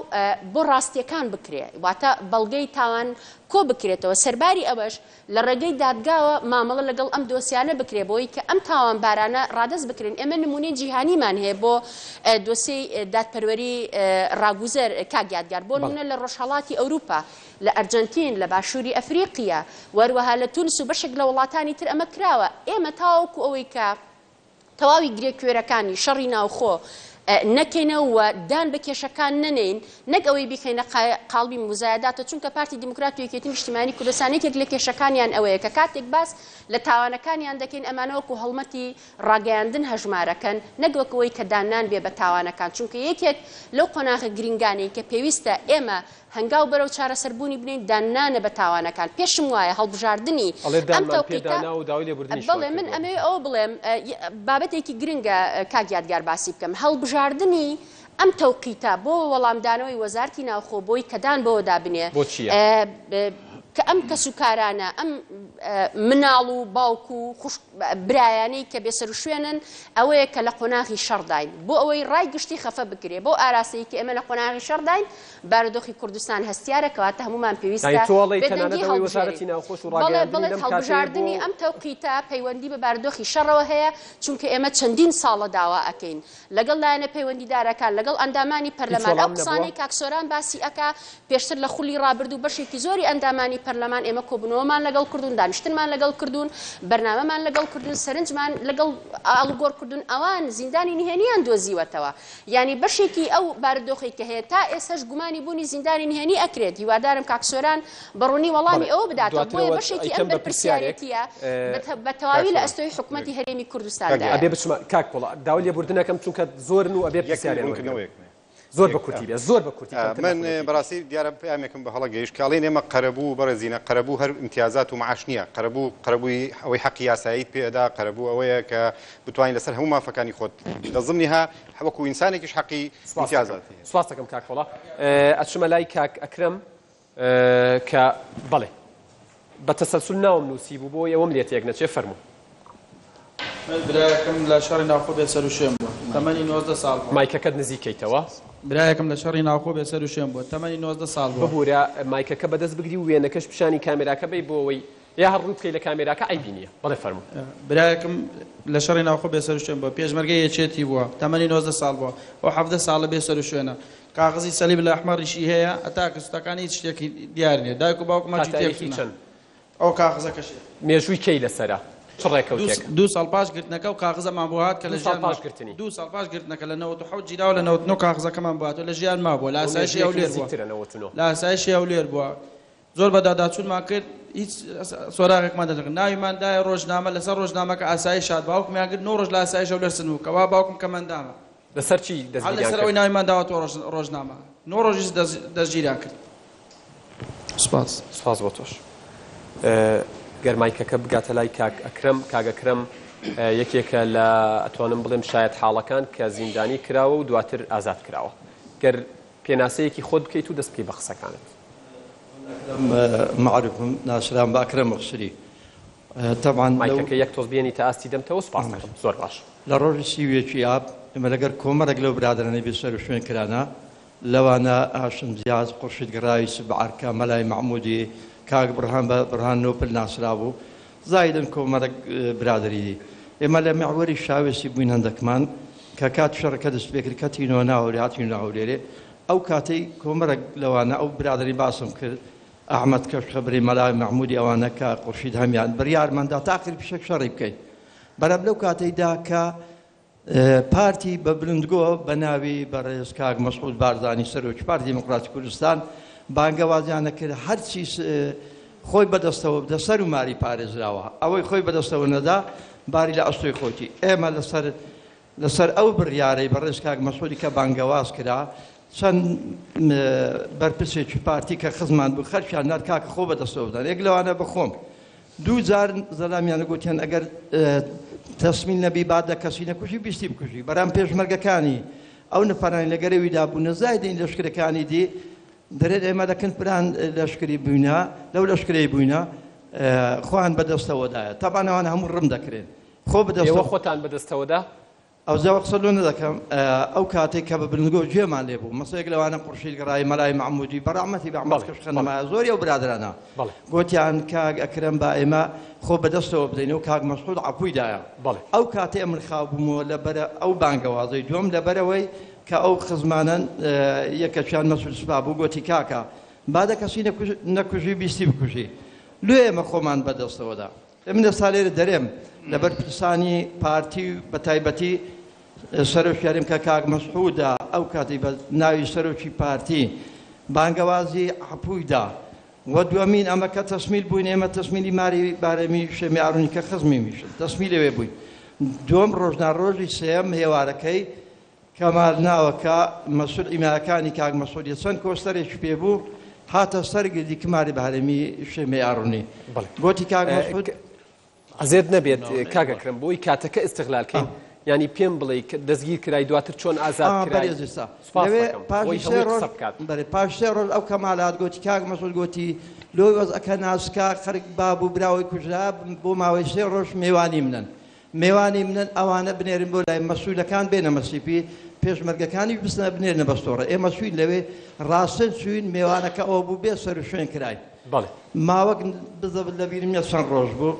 بۆ ڕاستییەکان بکرێ، واتە بەڵگەی تاوان کۆ بکرێتەوە، سەرباری ئەوەش لە ڕێگەی دادگاوە مامەڵە لەگەڵ ئەم دۆسیانە بکرێ بۆی کە ئەم تاوانبارانە ڕادەست بکرێن، ئێمە نموونەی جیهانیمان هەیە بۆ دۆسیەی دادپەروەری ڕاگوزەر کاک یادگار، بۆ نموونە لە ڕۆژهەڵاتی ئەوروپا، لە ئەرجەنتین، لە باشووری ئەفریقیا و هەروەها لە تونس و بەشێک لە وڵاتانی تر ئەمە کراوە، ئێمە تاوەکو ئەوەی کە. تەواوی گرێ کوێرەکانی شەڕی ناوخۆ نەکەینەوە و دان بە کێشەکان نەنێین، نەک ئەوەی بیخەینە قاڵبی موزایەداتەوە، چونکە پارتی دیموکرات و یەکێتی نیشتیمانی کوردستان یەکێک لە کێشەکانیان ئەوەیە کە کاتێک باس لە تاوانەکانیان دەکەین ئەمانە وەکو هەڵمەتی ڕاگەیاندن هەژمارەکەن نەک وەک ئەوەی کە داننان بێ بە تاوانەکان، چونکە یەکێک لەو قۆناغە گرینگانەی کە پێویستە ئێمە هەنگاو بەرەو چارەسەربوونی بنێین داننانە بە تاوانەکان پێشم وایە هەڵبژاردنی ئەڵێ ئەم دانمان پێ تەوقیتە دانا و داوای لێبوردنیشمان بەڵێ من کردووە. ئەمەوێ ئەوە بڵێم بابەتێکی گرنگە کاک یادگار باسی بکەم هەڵبژاردنی ئەم تەوقیتە بۆ وەڵامدانەوەی وەزارتی ناوخۆ بۆی کە دان بەوەدا بنێ بۆ چییە؟ کە ئەم کەسوکارانە ئەم مناڵ و باوک و خوشک برایانەی کە بێسەروشوێنن ئەوەیە کە لە قۆناغی شەڕداین بۆ ئەوەی ڕای گشتی خەفە بکرێ بەو ئاراستەی کە ئێمە لە قۆناغی شەڕداین بارودۆخی کوردستان هەستیارە کەواتە هەموومان پێویستە یانی تۆ ئەڵێی تەنانەت بێدەنگی ئەوەی هەڵبژێرین. وەزارەتی ناوخۆش و بەڵێ ڕاگەیاندنی بڵێت لەم کاتەیە بۆ هەڵبژاردنی ئەم تەوقیتە پەیوەندی بە بارودۆخی شەڕەوە هەیە چونکە ئێمە چەندین ساڵە داوا ئەکەین لەگەڵ لایەنە پەیوەندیدارەکان لەگەڵ ئەندامانی هیچ پەرلەمان ئەو وەڵام نەبووە؟ قسانەی کاک سۆران باسی ئەکا پێشتر لە خولی ڕابردوو بەشێکی زۆری ئەندامانی پەرلەمان ئێمە کۆبوونەوەمان لەگەڵ کردوون دانیشتنمان لەگەڵ کردوون بەرنامەمان لەگەڵ کردوون سەرنجمان لەگەڵ ئاڵوگۆڕ کردوون ئەوان زیندانی نهێنیان دۆزیوەتەوە یانی بەشێکی ئەو بارودۆخەی کە هەیە تا ئێستاش گومانی بوونی زیندانی نهێنی ئەکرێت، هیوادارم کاک سۆران بە ڕوونی وەڵامی بەڵێ ئەوە بداتەوە، دواتر بۆیە ئەوە بەشێکی ئەم ئەیکەم بە پرسیارێک بەرپرسیارێتییە بە تەواوی لە کاک سۆران ئەستۆی حکومەتی هەرێمی کاک کوردستاندایە. ئەبێ بچمە کاک پۆڵا داوای لێبوردن ئەکەم چونکە زۆرن و ئەبێ یەک پرسیاریان وەرگرم. ڕوونکردنەوەیەکم هەیە. زۆر بە کورتی بێ زۆر بە کورتی کەمتر لە من خولێکی. بەڕاستی دیارە پەیامێکم بە هەڵە گەیشت کە ئەڵێن ئێمە قەرەبوو بەڕێزینە قەرەبوو هەر ئیمتیازات و معاش نییە قەرەبوو قەرەبووی ئەوەی حەقی یاساییت پێ ئەدا قەرەبوو ئەوەیە کە بتوانین لەسەر هەموو مافەکانی خۆت لە ضمنها وەکو ئینسانێکیش حەقی ئیمتیازاتی هەیە. سپاست دەکەم کاک پۆڵا. ئەچمە لای کاک ئەکرەم کە بەڵێ بە تەسەلسول ناوم نووسیبوو بۆ ئەوەم لێ تێک نەچێ فەرموو. من برایەکم لە شەڕی ناوخۆ بێسەروشوێن بووە تەمەنی 19 ساڵ بووە. مایکەکەت نزیک کەیتەوە. برایەکم لە شەڕی ناوخۆ بێسەروشوێن بووە تەمەنی 19 ساڵ بووە. ببورە مایکەکە بەدەست بگری و وێنەکەش پیشانی کامێراکە بەی بۆ ئەوەی یا هەر ڕوو بکەی لە کامێراکە عەیبی نیە. بەڵێ فەرموو. برایەکم لە شەڕی ناوخۆ بێسەروشوێن بووە پێشمەرگەی یەکێتی بووە تەمەنی 19 ساڵ بووە ئەو 17 ساڵە بێسەروشوێنە کاغزی سەلیب الاحمەڕیشی هەیە هەتا کەسوتەکانی هیچ شتێکی دیار نیە دایک و باوکم تا هەرچی تاریخی تێکچوونە چەند؟ ئەو کاغزەکەشی. مێژووی کەی لەسەرە؟ چ ڕێکەوتێک؟ دوو ساڵ پاش گرتنەکە ئەو کاغزەمان بۆ هات کە لە دوو ساڵ ژیان پاش گرتنی. دوو ساڵ پاش گرتنەکە لە 97 گیراوە لە 99 کاغزەکەمان بۆ هاتووە لە ژیان مابووە لە ئەوە ئاسایشی مێژوویەکی هەولێر بووە نزیکترە 99. لە ئاسایشی هەولێر بووە زۆر بەداداچوونمان کرد هیچ سۆراغێکمان دەرنەکرد ناویمان دایە ڕۆژنامە لەسەر ڕۆژنامەکە ئاسایش هات باوکمیان گرت نۆ ڕۆژ لە ئاسایش هەولێر سن بوو کەوا باوکم کەمەندامە لەسەر چی هەر دەستگیریان لەسەر کرد؟ ئەوەی ناویمان داوەتەوە ڕۆژنامە نۆ ڕۆژیش دەستگیریان کرد سوپاس. سوپاس بۆ تۆش. گەر مایکەکە بگاتە لای کاک ئەکرەم، کاک ئەکرەم یەکێکە لە ئەتوانم بڵێم شایەتحاڵەکان کە زیندانی کراوە و دواتر ئازاد کراوە. گەر پێناسەیەکی خۆت بکەیت و دەست بکەی بە قسەکانت. مەعروفم ناسرام بە ئەکرەم مخسری تەبعەن لەو. مایکەکە یەک تۆز بێنیتە ئاستی دەمتەوە سوپاست دەکەم زۆر باش. لە ڕۆژی 31 ی ئاب ئێمە لەگەر کۆمەڵێک لەو برادەرانەی بێ سەروشوێن کرانە لەوانە هاشم زیاز، خورشید گڕاوی، سبعەرکە، مەلای مەحمودی، کاک بڕهان بە بڕهان نۆپل ناسرابوو، زایدن کۆمەڵێک برادەری دی. ئێمە لە میحوەری شاوێسی بووین هەندەکمان کە کات شەڕەکە دەست پێکرد کەتینەوە ناو هەولێر هاتینە ناو هەولێرێ ئەو کاتەی کۆمەڵێک لەوانە ئەو برادەری باسم کرد ئەحمەد کەشخەبری مەلای مەحمودی ئەوانە کە خورشید هەمیان بڕیارمان دا تا ئاخری پیشەک شەڕی بکەین بەرەم لەو کاتەی دا کە پارتی بە بلندگۆ بە ناوی بەڕێز کاک مەسعود بارزانی سەرۆکی پارتی دیموکراتی کوردستان بانگەوازیانە کرد هەرچی خۆی بەدەستەوە بدە سەر و ماری پارێزراوە ئەوەی خۆی بەدەستەوە نەدا باری لە ئەستۆی خۆتی ئێمە لەسەر لەسەر ئەو بڕیارەی بەڕێز کاک مەسعودی کە بانگەواز کرا چەند بەرپرسێکی پارتی کە خزمان بوو خەرکیان نارد کاکە خۆ بەدەستەوە بدەن یەک لەوانە بەخۆم دوو جار زەلامیان گوتیان ئەگەر تەسمیل نەبی با دە کەسی نەکوژی بیستی بکوژی بەرام پێشمەرگەکانی ئەو نەفەرانی لەگەرەویدا بوون زایدین لەشکرەکانی دی دەرێت ئێمە لە کن پران لەشکری بووینە لەو لەشکرەی بووینە خۆیان بەدەستەوەدایە تەبان ئەوان هەموو ڕم دەکرێن خۆ بدەستەوە خۆتان بەدەستەوەدا ئەوجا قسە لۆ نەدەکەم ئەو کاتەی کە بە بلندگۆ گوێمان لێ بوو مەسەیەک لەوانە قورشید گەڕای مەلای مەحمودی بە ڕەحمەتی بە ئەحمەد کەش خەنەمایە زۆری ئەو برادەرانە گۆتیان کاک ئەکرەم با ئێمە خۆ بەدەستەوە بدەین و کاک مەسعود عەفوی دایە ئەو کاتەی ئەمن خاو بوومەوە لەبەرە ئەو بانگەوازەی دووەم لەبەرەوەی کە ئەو خزمانەن یەکەکیان مەسعود سپا بوو گۆتی کاکە با دە کەسی نەکوژی بیستی بکوژی لۆ ئێمە خۆمان بەدەستەوەدا من ئێستا لێرە دەرێم لە بەرپرسانی پارتی و بە تایبەتی سەرۆکی هەرێم کە کاک مەسعودە ئەو کاتەی بە ناوی سەرۆکی پارتی بانگەوازی عەفوی دا و دووەمین ئەمە کە تەسمیل بووین ئێمە تەسمیلی ماری بارەمی شێمی ئارونی کە خزمی میشن تەسمیل ئەوێ بووین دووەم ڕۆژ نا ڕۆژی سێیەم هێوارەکەی کەمال ناوەکە مەسول ئیماکانی کاک مەسعودیە چەند کۆستەرێکی پێ بوو هاتە سەر گردی کماری بەهرەمی شێمەی ئاڕونی گۆتی کاک مەسعود. عەزێت نەبێت کاک ئەکرەم بۆی کاتەکە ئیستغلال کەین یانی پێم بڵێی کە دەستگیر کرای دواتر چۆن ئازاد کرای سوپاس دەکەم بۆی هەمووی قسە بکات. بەرێ پاش سێ ڕۆژ ئەو کەمال هات گۆتی کاک مەسعود گۆتی لۆی وەزعەکە ناسکە خەرک باب و براوەی کوژرا بۆ ماوەی سێ ڕۆژ مێوانی منن مێوانی منن ئەوانە بنێرن بۆ لای مەسولەکان بێنە مەسیپی پێشمەرگەکانیش بچنە بنێرنە بەستۆڕە ئێمە چوین لەوێ ڕاستن چوین مێوانەکە ئەوە بوو بێ سەر و شوێن کراین بەڵێ ماوەک بزەبت لە بیرم نیە چەند ڕۆژ بوو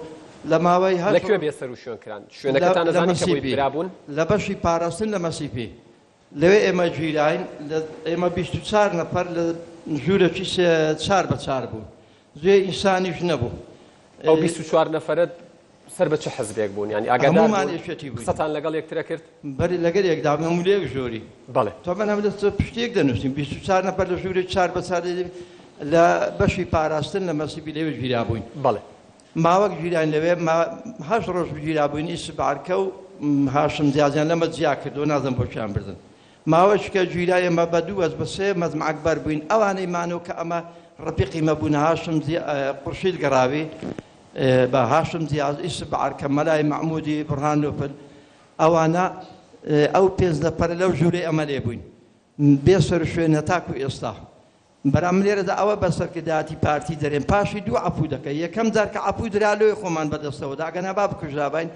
لە ماوەی هەشت لە کوێ بێ سەر و شوێن کران شوێنەکەتان لە ئەزانی کە بۆی مەسیپی برابوون؟ لە بەشی پاراستن لە مەسیپی لەوێ ئێمە گیراین لە ئێمە 24 نەفەر لە ژوورێکی سێ چار بە چار بوو جێ ئینسانیش نەبوو ئەو 24 نەفەرە سەر بە چ حزبێک بوون یانی ئاگادار هەموومان بوون یەکێتی بووین. قسەتان لەگەڵ یەکترە کرد؟ بەری لەگەر یەکدا بووین هەموو لە یەک ژووری. بەڵێ. تەبعەن هەموو لەسەر پشتی یەک دەنووسین 24 نەفەر لە ژوورێکی چار بە چار لە بەشی پاراستن لە مەسیبی لەوێ گیرابووین. بەڵێ. ماوەک گیراین لەوێ ما هەشت ڕۆژ گیرابووین ئیسف عەرکە و هاشم زیازیان لەمە جیا کردەوە نازم بۆ کوێیان بردن. ماوەیەکی کە گیرا ئێمە بە دوو وەز بە سێ مەجمەعەک بەر بووین ئەوانەی مانەوە کە ئەمە ڕەفیقی مە بوون هاشم قورشید گەڕاوی بە هاشم زیاز ئیسف عەرکە مەلای مەحمودی بڕهان لوپل ئەوانە ئەو پێنج نەفەرە لەو ژوورەی ئەمە لێ بووین بێ سەروشوێن هەتاکو ئێستا برام لێرەدا ئەوە بە سەرکردایەتی پارتی دەرێم پاشی دوو عەفو دەکەی یەکەم جار کە عەفو درا لۆی خۆمان بەدەستەوە دا ئەگەنا با بکوژراباین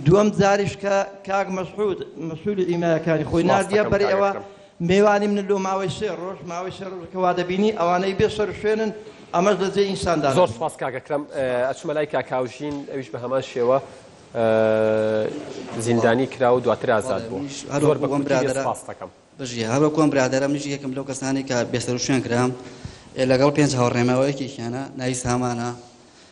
دووەم جاریش کە کاک مەسعود مەسعود ئیمایەکانی خۆی سپاس ناردیە دەکەم بەری کاک ئەوە ئەکرەم. مێوانی منن لۆ ماوەی سێ ڕۆژ ماوەی سێ ڕۆژ کە وا دەبینی ئەوانەی بێ سەر و شوێنن ئەمەش لە جێی ئینسان زۆر دانەنێن. سپاس کاک ئەکرەم ئەچمە لای کاک هاوژین ئەویش بە هەمان شێوە زیندانی کرا و دواتر ئازاد بەڵێ بووە منیش هەر زۆر وەکو بە ئەم کورتی بێ برادەرە سپاس دەکەم. بژی هەر وەکو ئەم برادەرە منیش یەکم لەو کەسانەی کە بێسەروشوێن کرام لەگەڵ پێنج هاوڕێمەوە یەکێکیانە ناوی سامانە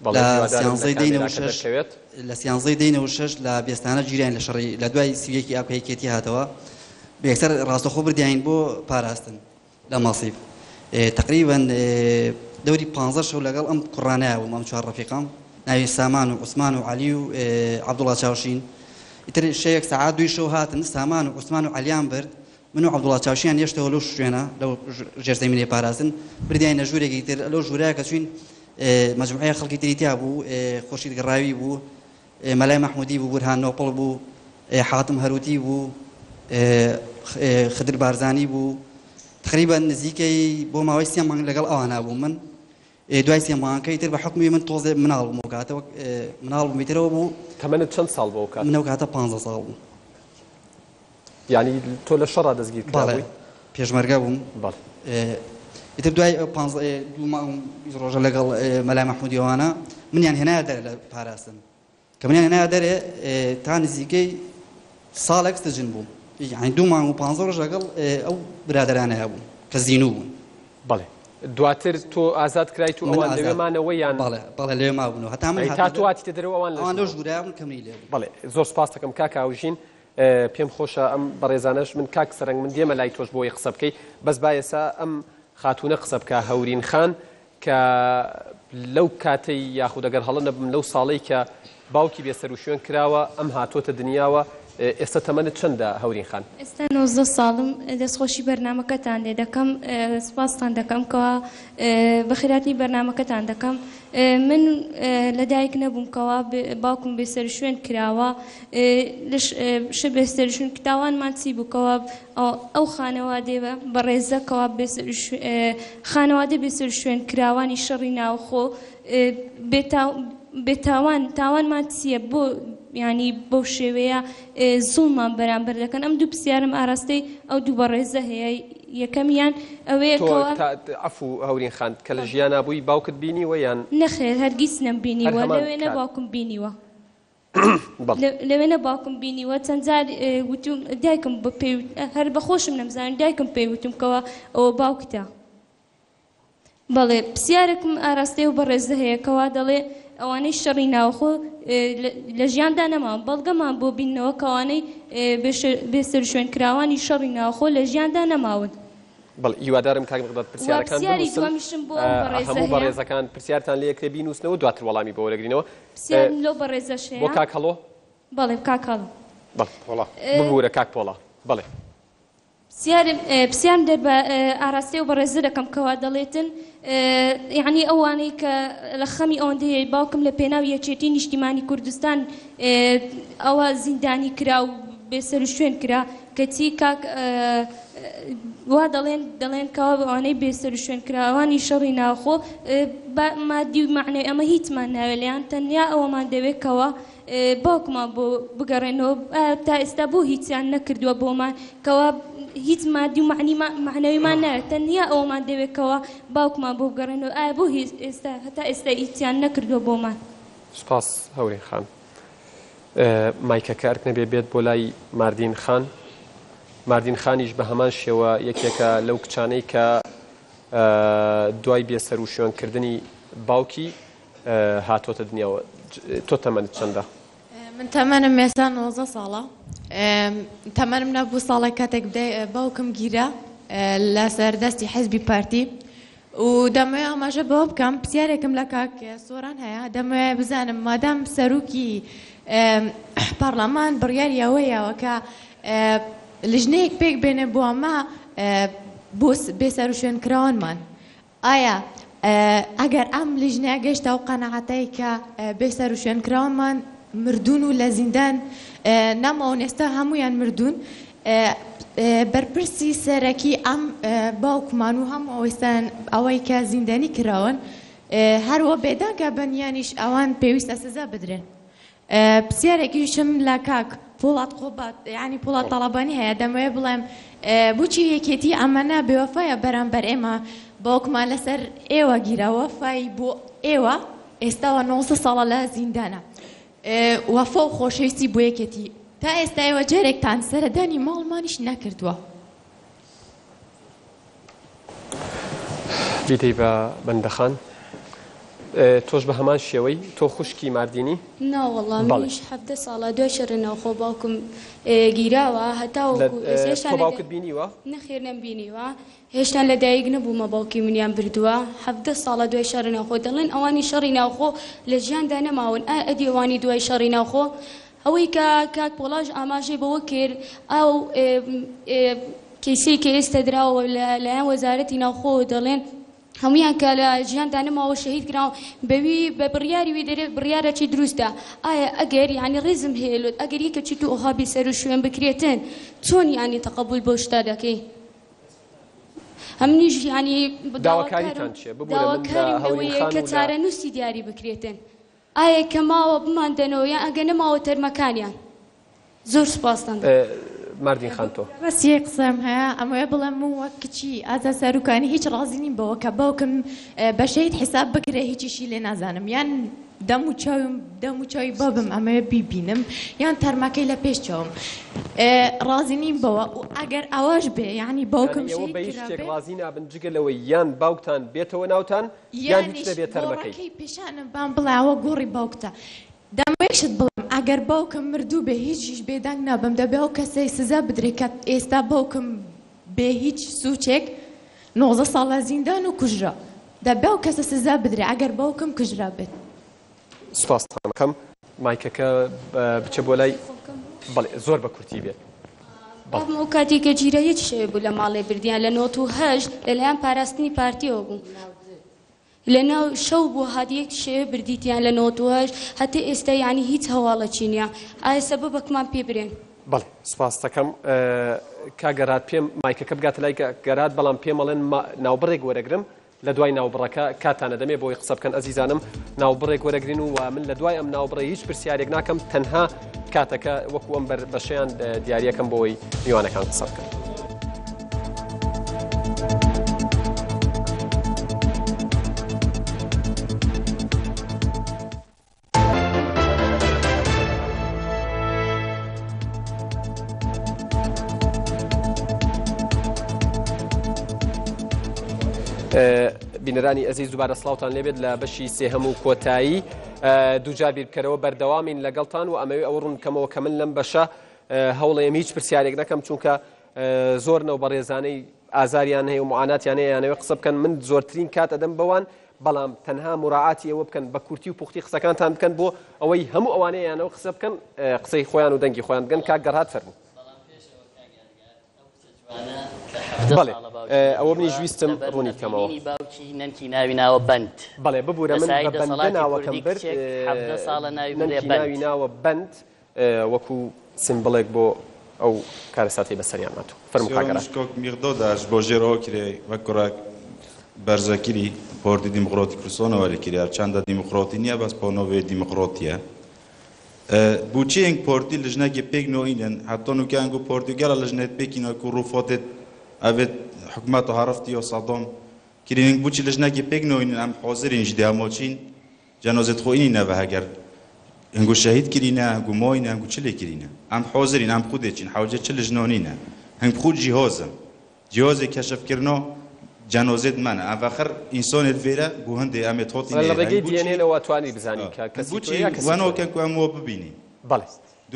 بەڵێ لە هیوادارم لە سیانزەی دەی نەوە کامێراکە شەش دەرکەوێت. لە سیانزەی دەی نەوە شەش لە بێستانە گیراین لە شەڕی لە دوای 31 ی ئاب کە یەکێتی هاتەوە یەکسەر ڕاستەخۆ بردیاین بۆ پاراستن لە مەسیف تەقریبەن دەوری پانزە شەو لەگەڵ ئەم کوڕانەیا بووم ئەم چوار ڕەفیقەم ناوی سامان و عوسمان و عەلی و عەبدوڵا چاوشین ئیتر شەوێک سەعات دووی شەو هاتن سامان و عوسمان و عەلیان برد من و عەبدوڵا چاوشیان هێشتەوە لەو شوێنە لەو ژێرزەمینەی پاراستن بردیانە ژوورێکی تر لەو ژوورە کە چوین مەجموعەیە خەڵکی تری تیا بوو خورشید گەڕاوی بوو مەلای مەحمودی بوو، بورهان نۆپڵ بوو، حاتم هەروتی بوو، خدر بارزانی بوو، تەقریبەن نزیکەی بۆ ماوەی سێ مانگ لەگەڵ ئەوانە بووم من. دوای سێ مانگەکە ئیتر بە حوکمی من تۆزێ مناڵ بووم ئەو کاتە وەک مناڵ بووم ئیترەوە بوو. تەمەنت چەند ساڵ بوو ئەو کاتە؟ من ئەو کاتە پانزە ساڵ بووم. یانی تۆ لە شەڕا دەستگیر کرابووی؟ بەڵێ پێشمەرگە بووم. بەڵێ. ئیتر دوای ئەو پانزە دوو مانگ و 20 ڕۆژە لەگەڵ مەلا مەحموودی ئەوانە منیان هێنایە دەرێ لە پاراستن. کە منیان هێنایە دەرێ تا نزیکەی ساڵێک سجن بووم یانی دوو مانگ و پانزە ڕۆژ لەگەڵ ئەو برادەرانە هەبووم کە زینوو بوون. بەڵێ دواتر تۆ ئازاد کرایت و ئەوان لەوێ مانەوە یان؟ بەڵێ بەڵێ لەوێ مابوونەوە هەتا من ئەی تا تۆ هاتیتە دەرەوە ئەوان لە ئەوان لەو ژوورە بوون کە منی لێ بوو. بەڵێ زۆر سوپاست دەکەم کاک هاوژین پێم خۆشە ئەم بەڕێزانەش من کاک سەرەنگ من دێمە لای تۆش بۆی قسە بکەی بەس با ئێستا ئەم خاتوونە قسە بکا هەورین خان کە لەو کاتەی یاخود ئەگەر هەڵە نەبم لەو ساڵەی کە باوکی بێسەروشوێن کراوە ئەم هاتۆتە دنیاوە ئێستا تەمەنت چەندە هەورین خان؟ ئێستا 19 ساڵم دەستخۆشی بەرنامەکەتان لێ دەکەم سپاستان دەکەم کەوا بەخێرهاتنی بەرنامەکەتان دەکەم من لەدایک نەبووم کەوا باوکم بێسەروشوێن کراوە بێسەروشوێن تاوانمان چی بوو کەوا ئەو خانەوادەیە بەڕێزە کەوا خانەوادەی بێسەروشوێن کراوانی شەڕی ناوخۆ بێتاوان تاوانمان چییە بۆ ینی بەو شێوەیە زوڵمان بەرامبەر دەکەن ئەم دوو پرسیارم ئاراستەی ئەو دوو بەڕێزە هەیە یەکەمیان ئەوەیە کەوا عەفو هەورین خان کە لە ژیانا بووی باوکت بینیوە یان؟ نەخێر هەرگیز نەمبینیوە لەوێ نە باوکم بینیوە. لەوێ نە باوکم بینیوە چەند جار وتوم دایکم بە پێی هەر بە خۆشم نەمزانی دایکم پێی وتم کەوا ئەوە باوکتە بەڵێ پرسیارێکم ئاراستەی و بەڕێزە هەیە کەوا دەڵێ ئەوانەی شەڕی ناوخۆ لە ژیاندا نەماون بەڵگەمان بۆ بینەوە کەوانەی بێسەرشوێنکراوانی شەڕی ناوخۆ لە ژیاندا نەماون. بەڵێ هیوادارم کاک مقداد پرسیارەکان پرسیاری بنووسن دووەمیشم بۆ ئەو بەڕێزە هەموو هەیە. بەڕێزەکان پرسیارتان لێ ئەکرێ بینووسنەوە دواتر وەڵامی بۆ وەرەگرینەوە پرسیارم لەو بەڕێزەش بۆ هەیە. کاک هەڵۆ بەڵێ کاک هەڵۆ. بەڵێ پۆڵا. ببورە کاک پۆڵا بەڵێ. پرسیارم پرسیارم دەربە ئاراستەی ئەو بەڕێزە دەکەم کەوا دەڵێتن یەعنی ئەوانەی کە لە خەمی ئەوەندەیە باوکم لە پێناو یەکێتی نیشتیمانی کوردستان ئەوە زیندانی کرا و بێسەروشوێن کرا کەچی کاک وا دەڵێن دەڵێن کەوا ئەوانەی بێسەروشوێن کراوانی شەڕی ناوخۆ با مادی و مەعنەوی ئەمە هیچمان ناوێت لێیان تەنیا ئەوەمان دەوێت کەوا باوکمان بۆ بگەڕێنەوە ئایا تا ئێستا بۆ هیچیان نەکردووە بۆمان کەوا هیچ مادی و مەعنەویمان ناوێت تەنیا ئەوەمان دەوێت کەوا باوکمان بۆ بگەڕێنەوە ئایا بۆ ئێستا هەتا ئێستا هیچیان نەکردووە بۆمان. سوپاس هەورین خان. مایکەکە ئەرک نەبێ بێت بۆ لای ماردین خان. ماردین خانیش بە هەمان شێوە یەکێکە لەو کچانەی کە دوای بێسەروشوێنکردنی باوکی هاتۆتە دنیاوە. تۆ تەمەنت چەندە؟ من تەمەنم ئێستا 19 ساڵە. تەمەنم نەبوو ساڵێک کاتێک باوکم گیرا لەسەر دەستی حزبی پارتی و دەمەوێ ئاماژە بەوە بکەم پرسیارێکم لە کاک سۆران هەیە دەمەوێ بزانم مادام سەرۆکی پەرلەمان بڕیاری ئەوە یاوە کە لیژنەیەک پێک بێنێ بۆ ئەمە بۆ بێسەروشوێنکراوانمان ئایا ئەگەر ئەم لیژنەیە گەیشتە ئەو قەناعەتەی کە بێسەروشوێنکراوانمان مردوون و لە زیندان نەماون ئێستا هەموویان مردوون بەرپرسی سەرەکی ئەم باوکمان و هەموو ئەوەیستان ئەوەی کە زیندانی کراون هەروە بێدەنگە بن یانیش ئەوان پێویستە سزا بدرێن. پرسیارێکیشم لە کاک پۆڵاد قوباد یانی پۆڵاد تاڵەبانی هەیە دەمەوێ بڵێم بۆچی یەکێتی ئەمەنە بێوەفایە بەرامبەر ئێمە باوکمان لەسەر ئێوە گیرا وەفای بۆ ئێوە ئێستاوە 19 ساڵە لە زیندانە وەفا و خۆشەویستی بۆ یەکێتی تا ئێستا ئێوە جارێکتان سەردانی ماڵمانیش نەکردووە. بیدەی بە بەندەخان. تۆش بە هەمان شێوەی تۆ خوشکی ماردینی؟ نا وەڵا منیش 17 ساڵە دوای شەڕی ناوخۆ باوکم گیراوە هەتاوەکو ئێستا تۆ باوکت بینیوە؟ نەخێر نەمبینیوە هێشتا لە دایک نەبوومە باوکی منیان بردووە 17 ساڵە دوای شەڕی ناوخۆ دەڵێن ئەوانی شەڕی ناوخۆ لە ژیاندا نەماون ئا ئەدی ئەوانی دوای شەڕی ناوخۆ ئەوەی کە کاک پۆڵاش ئاماژەی بەوە کرد ئەو کەیسەی کە ئێستا دراوە لە لایەن وەزارەتی ناوخۆوە دەڵێن هەمویان کە لە ژیاندا نەماوە شەهید کراون بەوی بە بڕیاری وی دەرێ بڕیارەکی دروستە ئایا ئەگەر یعنی ڕێزم هەیە لۆت ئەگەر یەکێکی تو ئەوها بێ سەر و شوێن بکرێتن چۆن یعنی تەقەبول بەو شتە دەکەی؟ ئەمنیش یانی داواکاریتان چیە؟ ببورە من لە داواکاریم هەورین لەوەیە خان کە و لە چارەنووسی دیاری بکرێتن ئایا کە ماوە بماندەنەوە یان ئەگە نەماوە تەرمەکانیان زۆر سوپاستان دەکەم. ماردین خان تۆ. بەس یەک قسەم هەیە ئەمەوێ بڵێم من وەک کچی ئازاد ساروکانی هیچ ڕازی نیم بەوە کە باوکم بە شەهید حیساب بکرێ هیچیشی لێ نازانم یان دەم و چاوم دەم و چاوی بابم ئەمەوێ بیبینم یان تەرمەکەی لە پێش چاوم ڕازی نیم بەوە و ئەگەر ئەوەش بێ یعنی باوکم یانی ئێوە شەهید بە هیچ شتێک کرابێ ڕازی نابن جگە لەوەی یان باوکتان بێتەوە ناوتان یان هیچ یانیش نەبێ تەرمەکەی. گۆڕەکەی پیشانم بان بڵێ ئەوە گۆڕی باوکتە دەمەوێ شت بڵێم ئەگەر باوکم مردوو بێ هیچیش بێدەنگ نابم دەبێ ئەو کەسەی سزا بدرێ کە ئێستا باوکم بێ هیچ سوچێک 19 ساڵ لە زیندان و کوژرا دەبێ ئەو کەسە سزا بدرێ ئەگەر باوکم کوژرا بێت. سوپاستان ئەکەم مایکەکە بچە بۆ لای بەڵێ زۆر بە کورتی بێت. بابم ئەو کاتێک کە گیرا یەک شەوێ بوو لە ماڵێ بردیان لە 98 لەلایەن پاراستنی پارتیەوە بوو لە ناو شەو بوو هات یەک شەوێ بردیتیان لە 98 هەتا ئێستا یانی هیچ هەواڵەکی نییە ئایا سەبەبەکمان پێ برێن. بەڵێ سوپاست دەکەم کاک گەراد پێم مایکەکە بگاتە لای کاک گەراد بەڵام پێم ئەڵێن ناوبڕێک وەرەگرم لە دوای ناوبڕەکە کاتتان ئەدەمێ بۆی قسە بکەن ئەزیزانم ناوبڕێک وەرەگرین و من لە دوای ئەم ناوبڕێ هیچ پرسیارێک ناکەم تەنها کاتەکە وەکو ئەم بەر بەشیان دیاریەکەم بۆی میوانەکان قسە بکەن. بینەرانی ئەزیز دووبارە سڵاوتان لێبێت لە بەشی سێهەم و کۆتایی دووجار بیرکەرەوە بەردەوامین لەگەڵتان و ئەمەوێ ئەوە ڕوون بکەمەوە کە من لەم بەشە هەوڵێم هیچ پرسیارێک نەکەم چونکە زۆر نەو بەڕێزانەی ئازاریان هەیە و معاناتیان هەیە یانەوە قسە بکەن من زۆرترین کات ئەدەم بەوان بەڵام تەنها موراعاتی ئەوە بکەن بە کورتی و پوختی قسەکانتان بکەن بۆ ئەوەی هەموو ئەوانەی ئەیانەوە قسە بکەن قسەی خۆیان و دەنگی خۆیان بگەن کاک گەرهاد فەرموو. بەڵام پێش ئەوە کاک یادگار ئەو کچە جوانە کە 17 بەڵێ ساڵە باوکی ئەوە مردووە منیش ویستم لەبەر ڕوونی بکەمەوە. نەبینینی باوکی نەنکی ناوی ناوە بەند بەڵێ ببورە لە من سایەی بە بەندە دەسەڵاتی ناوەکەم کوردی برد کچێک 17 ساڵە ناوی بنرێ نەنکی بەند. ناوی ناوە بەند وەکو سیمبڵێک بۆ ئەو کارەساتەی بەسەریان هاتوو. فەرموو کاک ئارام. سیۆرە مشکۆک میغدۆ داش بۆ ژێر ئۆکرێ وەک کوڕەک بەرزەکری پۆرتی دیموقرۆتی کوردستانە وەری کری هەرچەندە دیموقرۆتی نیە بەس پۆنۆڤێ دیموقرۆتیە بوچی ئنگ پۆرتی لژنەکی پێک نۆینن حتا نوکە ئەنگو پۆرتی گەلە لژنێت پێکینە کو ڕوفاتێت ئەڤێت حکومەت هەڕفتی و سەدام کرینگ بوچی لژنەکی پێک نۆینن ئەم حازرین ژ دێماچین جەنازەت خۆ ئینی نەڤە هەگەر هنگو شەهید کرینە هنگو ماینە هنگو چ لێ کرینە ئەم حازرین ئەم خو دێچین حەوجێ چ لژنانینە هنگ بخو جیهازن جیهازێ کەشف کرنا جەنازەت مەنە ئەم ڤەخر ئینسانێت ڤێرە بو هندێ ئەمێ تاتی لە نێ ڕێگەی هنگ بوچی DNA ەوە توانی بزانی کە هنگ کەسی بوچی تۆیە یا کەسی وەنۆ تۆیە. کەن کو ئەم وا ببینین. بەڵێ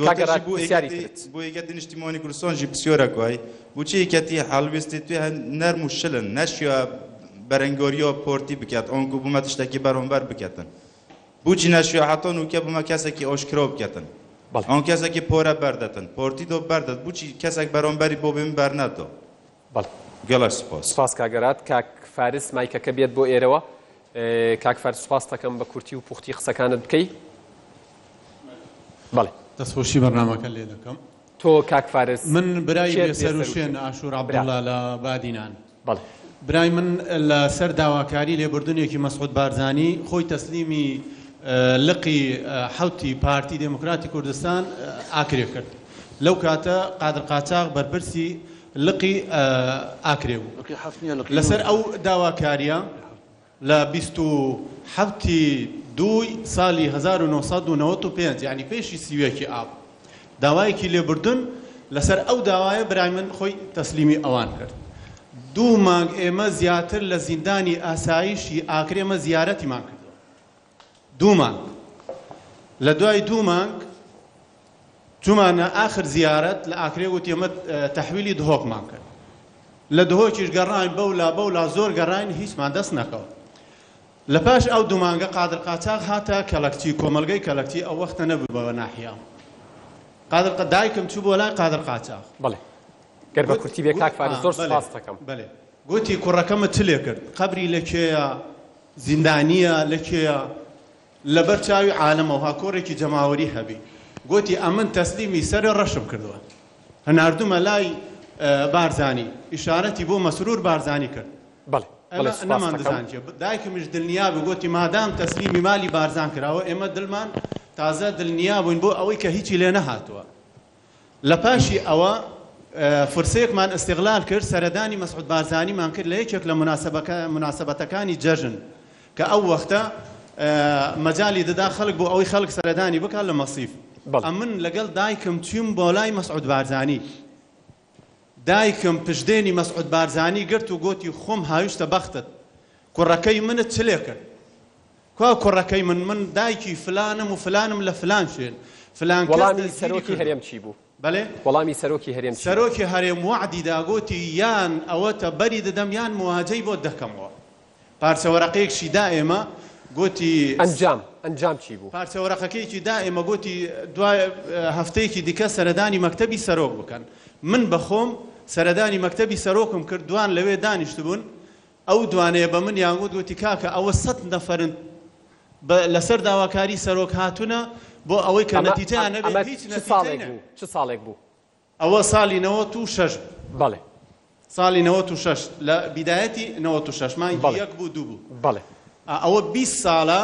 کاک دواتر ژی گەراد بو پرسیاری ئێکەتی ترت. بو ئێکەتی نیشتیمانی کوردستان ژی پسیارە کوای بوچی ئێکەتی هەڵوێستی توێ هە نەرم و شلن نەشیا بەرەنگاریا پارتی بکەت ئانکو بومە تشتەکی بەرامبەر بکەتن بوچی نەشیا حتا نوکە بومە کەسێکی ئاشکرا بکەتن بەڵێ. ئان کەسێکی پارە بەردەتن پارتی دۆ بەردەت بوچی کەسێک بەرامبەری بۆ بێ من بەرنەدا بەڵێ. گەلەک سوپاس. سوپاس کاک گەراد. کاک فارس مایکەکە بێت بۆ ئێرەوە. کاک فارس سوپاست دەکەم بە کورتی و پوختی قسەکانت بکەی. بەڵێ. دەستخۆشی بەرنامەکە لێ دەکەم. تۆ کاک فارس من برای کێت بێسەروشوێن بێسەروشوێن؟ ئاشور برا. عەبدوڵا لە بادینان. بەڵێ. برای من لە سەر داواکاری لێبوردنێکی مەسعود بارزانی خۆی تەسلیمی لقی حەوتی پارتی دێموکراتی کوردستان ئاکرێ کرد. لەو کاتە قادر قاچاغ بەرپرسی لقی ئاکرێ بوو. لەسەر ئەو داواکارییە لە 27 ی دووی ساڵی 1995 یانی پێشی 31 ی ئاب داوایەکی لێبوردن لەسەر ئەو داوایە برای من خۆی تەسلیمی ئەوان کرد. دوو مانگ ئێمە زیاتر لە زیندانی ئاسایشی ئاکرێ ئێمە زیارەتیمان کردووە. دوو مانگ. لە دوای دوو مانگ چوومانە ئاخر زیارەت لە ئاکرێ وتی ئێمە تەحویلی دهۆکمان کرد. لە دهۆکیش گەڕاین بەولا بەولا زۆر گەڕاین هیچمان دەست نەکەوت. لە پاش ئەو دوو مانگە قادر قاچاغ هاتە کەلەکچی، کۆمەڵگەی کەلەکچی ئەو وەختە نەبوو بە ناحیە. قادر دایکم چوو بۆ لای قادر قاچاغ. بەڵێ گەر بە کورتی بێ کاک فارس زۆر سوپاست دەکەم. بەلێ گوتی کوڕەکەمت چ لێ کرد؟ قەبری لە کێیە؟ زیندانییە لە کێیە؟ لەبەر چاوی عالەمەوه کۆڕێکی جەماوەری هەبی. گۆتی ئەمن تەسلیمی سەرێ ڕەشم کردوە. هەناردومە لای. بارزانی ئیشارەتی بۆ مەسرور بارزانی کرد. بەڵێ بەڵێ ئێمە سوپاست نەمان دەکەم. دەزانی چیە دایکمیش دلنیا بوو گۆتی مادام تەسلیمی مالی بارزان کراوە ئێمە دلمان تازە دلنیا بووین بۆ ئەوەی کە هیچی لێ نەهاتووە لە پاشی ئەوە فرسەیەکمان ئیستغلال کرد سەردانی مەسعود بارزانیمان کرد لە یەکێک لە موناسەبەتەکانی جەژن کە ئەو وەختە مەجالی دەدا خەڵک بۆ ئەوەی خەڵک سەردانی بکات لە مەسیف ئەمن لەگەڵ دایکم چووم بۆ لای مەسعود بارزانی دایکم پشدێنی مەسعود بارزانی گرت و گۆتی خۆم هاویشتە بەختت کوڕەکەی منت چ لێ کرد کوا کوڕەکەی من من دایکی فلانم و فلانم لە فلان شوێن فلان کەس وەڵامی دەستگیری سەرۆکی کردووە. هەرێم چی بوو؟ بەلێ؟ وەڵامی سەرۆکی هەرێم چی بوو؟ سەرۆکی هەرێم وەعدی دا گۆتی یان ئەوەتە بەری دەدەم یان مواجەی بۆت دەکەمەوە. پارچە وەرەقەیەکشی دا ئێمە گۆتی. ئەنجام ئەنجام چی بوو؟ پارچە وەرەقەکەیەکی دا ئێمە گۆتی دوای هەفتەیەکی دیکە سەردانی مەکتەبی سەرۆک بکەن. من بە خۆم سەردانی مەکتەبی سەرۆکم کرد دوان لەوێ دانیشتبوون ئەو دوانەیە بە منیان گوت گوتی کاکە ئەوە سەت نەفەرن بە لەسەر داواکاری سەرۆک هاتونە بۆ ئەوەی کە ئەمە نەتیجەیان ئەمە هەبێت هیچ چ نەتیجەی ساڵێک نە بوو؟ چ ساڵێک بوو؟ ئەوە ساڵی 96 بوو. بەڵێ. ساڵی 96 لە بیدایەتی 96 مانگی بەڵێ. یەک بوو دوو بوو. بەڵێ. ئا ئەوە 20 ساڵە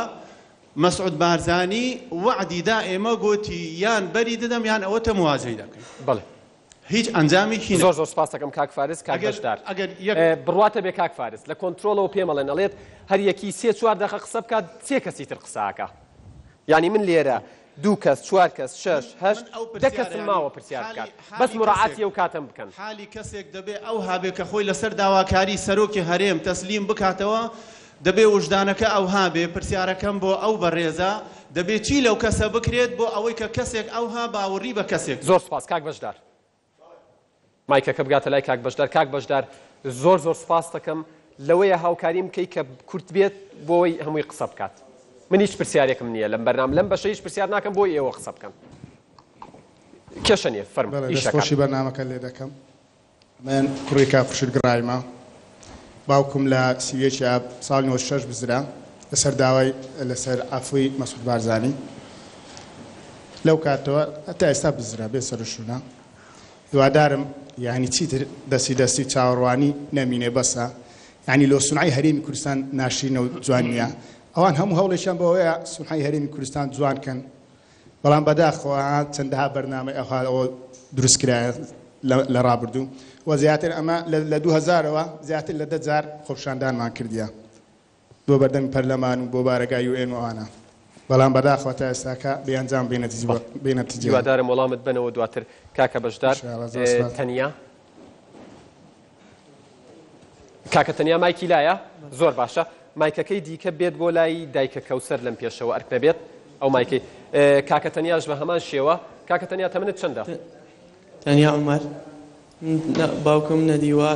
مەسعود بارزانی وەعدی دا ئێمە گۆتی یان بەری دەدەم یان ئەوەتە مواجەی دەکەین. بەڵێ. هیچ ئەنجامێکی زۆر زۆر سپاس دەکەم کاک فارس کاک ئەگەر بەشدار ئەگەر یەک بڕواتە بێ کاک فارس لە کۆنترۆڵەوە پێم ئەڵێن ئەڵێت هەر یەکی سێ چوار دەقە قسە بکات سێ کەسی تر قسە ئەکا یانی من لێرە دوو کەس چوار کەس شەش هەشت ئەو دە پرسیارە کەسم یانی ماوە پرسیار حالی بکات بەس حالی مراعاتی کەسێک ئەو کاتەم بکەن. حالی کەسێک دەبێ ئەوها بێ کە خۆی لەسەر داواکاری سەرۆکی هەرێم تەسلیم بکاتەوە دەبێ وژدانەکە ئەوها بێ پرسیارەکەم بۆ ئەو بەڕێزە دەبێ چی لەو کەسە بکرێت بۆ ئەوەی کە کەسێک ئەوها باوڕی بە کەسێک زۆر سوپاس کاک بەشدار. مایکەکە بگاتە لای کاک بەشدار. کاک بەشدار زۆر زۆر سوپاست دەکەم لەوەیە هاوکاریم بکەی کە کورت بێت بۆی هەمووی قسە بکات. من هیچ پرسیارێکم نییە لەم بەرنامە لەم بەشە هیچ پرسیار ناکەم بۆی ئێوە قسە بکەن. کێشە نییە فەرموو بەڵێ ئیشەکان. دەستخۆشی بەرنامەکە لێ دەکەم. من کوڕی کاک خورشید گڕایمە. باوکم لە 31 ئاب ساڵی 96 بزرا لەسەر داوای لەسەر عەفوی مەسعود بارزانی. لەو کاتەوە هەتا ئێستا بزرا بێ سەروشوونە. هیوادارم یانی چیتر دەستی دەستی چاوەڕوانی نەمینێ بەسە یانی لۆ سونعەی هەرێمی کوردستان ناشرینە و جوان نییە ئەوان هەموو هەوڵێکیان بۆ ئەوەیە سونعەی هەرێمی کوردستان جوان کەن بەڵام بەداخەوە چەندەها بەرنامەی ئەوها ئەوە دروست کرایە لە ڕابردوو و زیاتر ئەمە لە 2000ەوە زیاتر لە دە جار خۆپیشاندانمان کردیە بۆ بەردەمی پەرلەمان و بۆ بارەگای یو ئێن و ئەوانە بەڵام بەداخەوە تا ئێستاکە بێ ئەنجام بێ نەتیجە بێ نەتیجە هیوادارم وەڵامت بەنەوە دواتر کاکە بەشدار ان شاء الله زۆر سوپاس. تەنیا کاکە تەنیا مایکی لایە زۆر باشە مایکەکەی دیکە بێت بۆ لای دایکە کەوسەر لەم پێشەوە ئەرک نەبێت ئەو مایکەی کاکە تەنیاش بە هەمان شێوە کاکە تەنیا تەمنت چەندە؟ تەنیا عومەر باوکم نەدیوە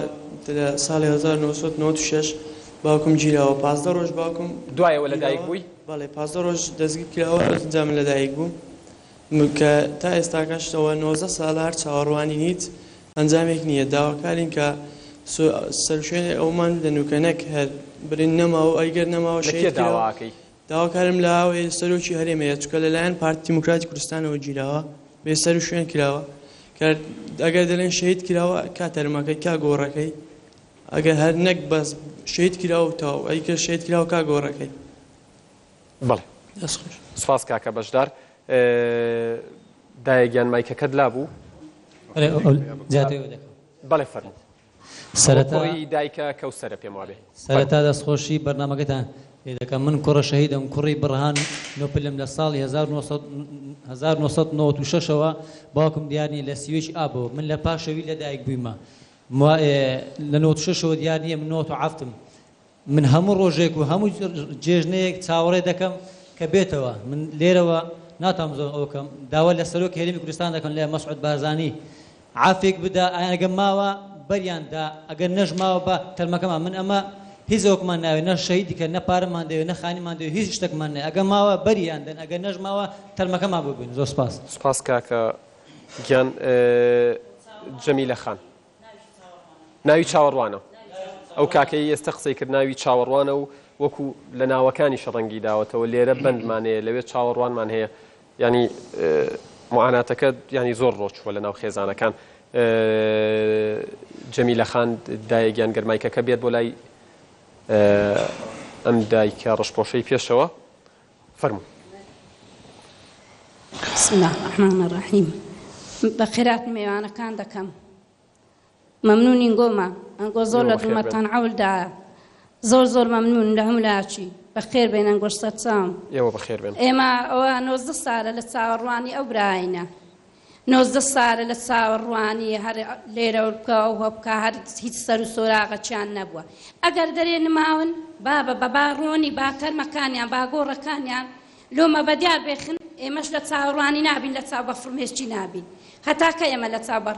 لە ساڵی 1996 باوکم گیراوە 15 ڕۆژ باوکم دوایەوە لەدایک بووی؟ بەڵێ 15 ڕۆژ دەستگیر کراوە ئەوجا من لەدایک بووم کە تا ئێستاکەش ئەوە 19 ساڵە هەر چاوەڕوانین هیچ ئەنجامێک نییە داواکارین کە سەرشوێنێ ئەومان بدەن و کە نەک هەر برین نەماوە ئەگەر نەماوە لە کێ شەهید کراوە داواکەی؟ داواکارم لە ئەوەیە سەرۆکی هەرێمەیە چونکە لەلایەن پارتی دیموکراتی کوردستانەوە گیراوە بێ سەر و شوێن کراوە کە ئەگەر دەلێن شەهید کراوە کا تەرمەکەی کا گۆڕەکەی ئەگەر هەر نەک بەس شەهید کراوە و تەواو ئەی کە شەهید کراوە کا گۆڕەکەی. بەڵێ دەست خۆش. سپاس کاکە بەشدار. دایە گیان مایکەکەت لابوو؟ بەڵێ ئەو زیاتر دەکەم. بەڵێ فەرموو. سەرەتا کوڕی دایکە کەوسەرە پێم وابێ. سەرەتا دەستخۆشی بەرنامەکەتان لێ دەکەم من کوڕە شەهیدم کوڕی بڕهان نۆپلم لە ساڵی 1996 ەوە باوکم دیار نییە لە 31 ئابەوە من لە پاشەوی لە دایک بوویمە لە 96 ەوە دیار نییە من 97 م من هەموو ڕۆژێک و هەموو جێژنەیەک چاوەڕێ دەکەم کە بێتەوە من لێرەوە ناتوانم زۆر ئەوە بکەم داوا لە سەرۆکی هەرێمی کوردستان دەکەم لە مەسعود بارزانی عافێک بدا ئەگەر ماوە بەریان دا ئەگەر نەش ماوە بە تەرمەکەمان من ئەمە هیچ ئەوکمان ناوێت نە شەهیدی کە نە پارەمان دەوێت نە خانیمان دەوێت هیچ شتێکمان نەوێت ئەگەر ماوە بەریان دەن ئەگەر نەش ماوە تەرمەکەمان بۆ بێن زۆر سپاس. سپاس کاکە گیان جەمیلە خان. ناوی چاوەڕوانە. ئەو کاکەی ئێستە قسەی کرد ناوی چاوەڕوانە و وەکو لە ناوەکانیش ڕەنگی داوەتەوە لێرە بەندمان هەیە لەوێ چاوەڕوانمان هەیە یانی معاناتەکە یانی زۆر ڕۆچووە لە ناو خێزانەکان. جەمیلە خان دایە گیان گەر مایکەکە بێت بۆ لای ئەم دایکە ڕەشپۆشەی پێشەوە فەرموو. بسم الله الرحمن الرحیم بەخێراتنی مێوانەکان دەکەم مەمنونین گۆمان ئەنگۆ زۆر لە دڵمەتان عەول دایە زۆر زۆر مەمنون لە هەموو لاچی بەخێر بێن ئەنگۆش سەرچاوم. ئێوە بەخێر بێن. ئێمە ئەوە 19 سالە لە چاوەڕوانی ئەو براینە 19 سالە لە چاوەڕوانی هەر لێرە بکە ئەوه بکە هەر هیچ سەر و سۆراغەچیان نەبووە ئەگەر دەرێ نماون بابە بەبا ڕۆنی با تەرمەکانیان با گۆڕەکانیان لۆمە بەدیار بێخن ئێمەش لە چاوەڕوانی نابین لە چاو بە فرمێسکی نابین هەتا کە ئێمە لە چاو بە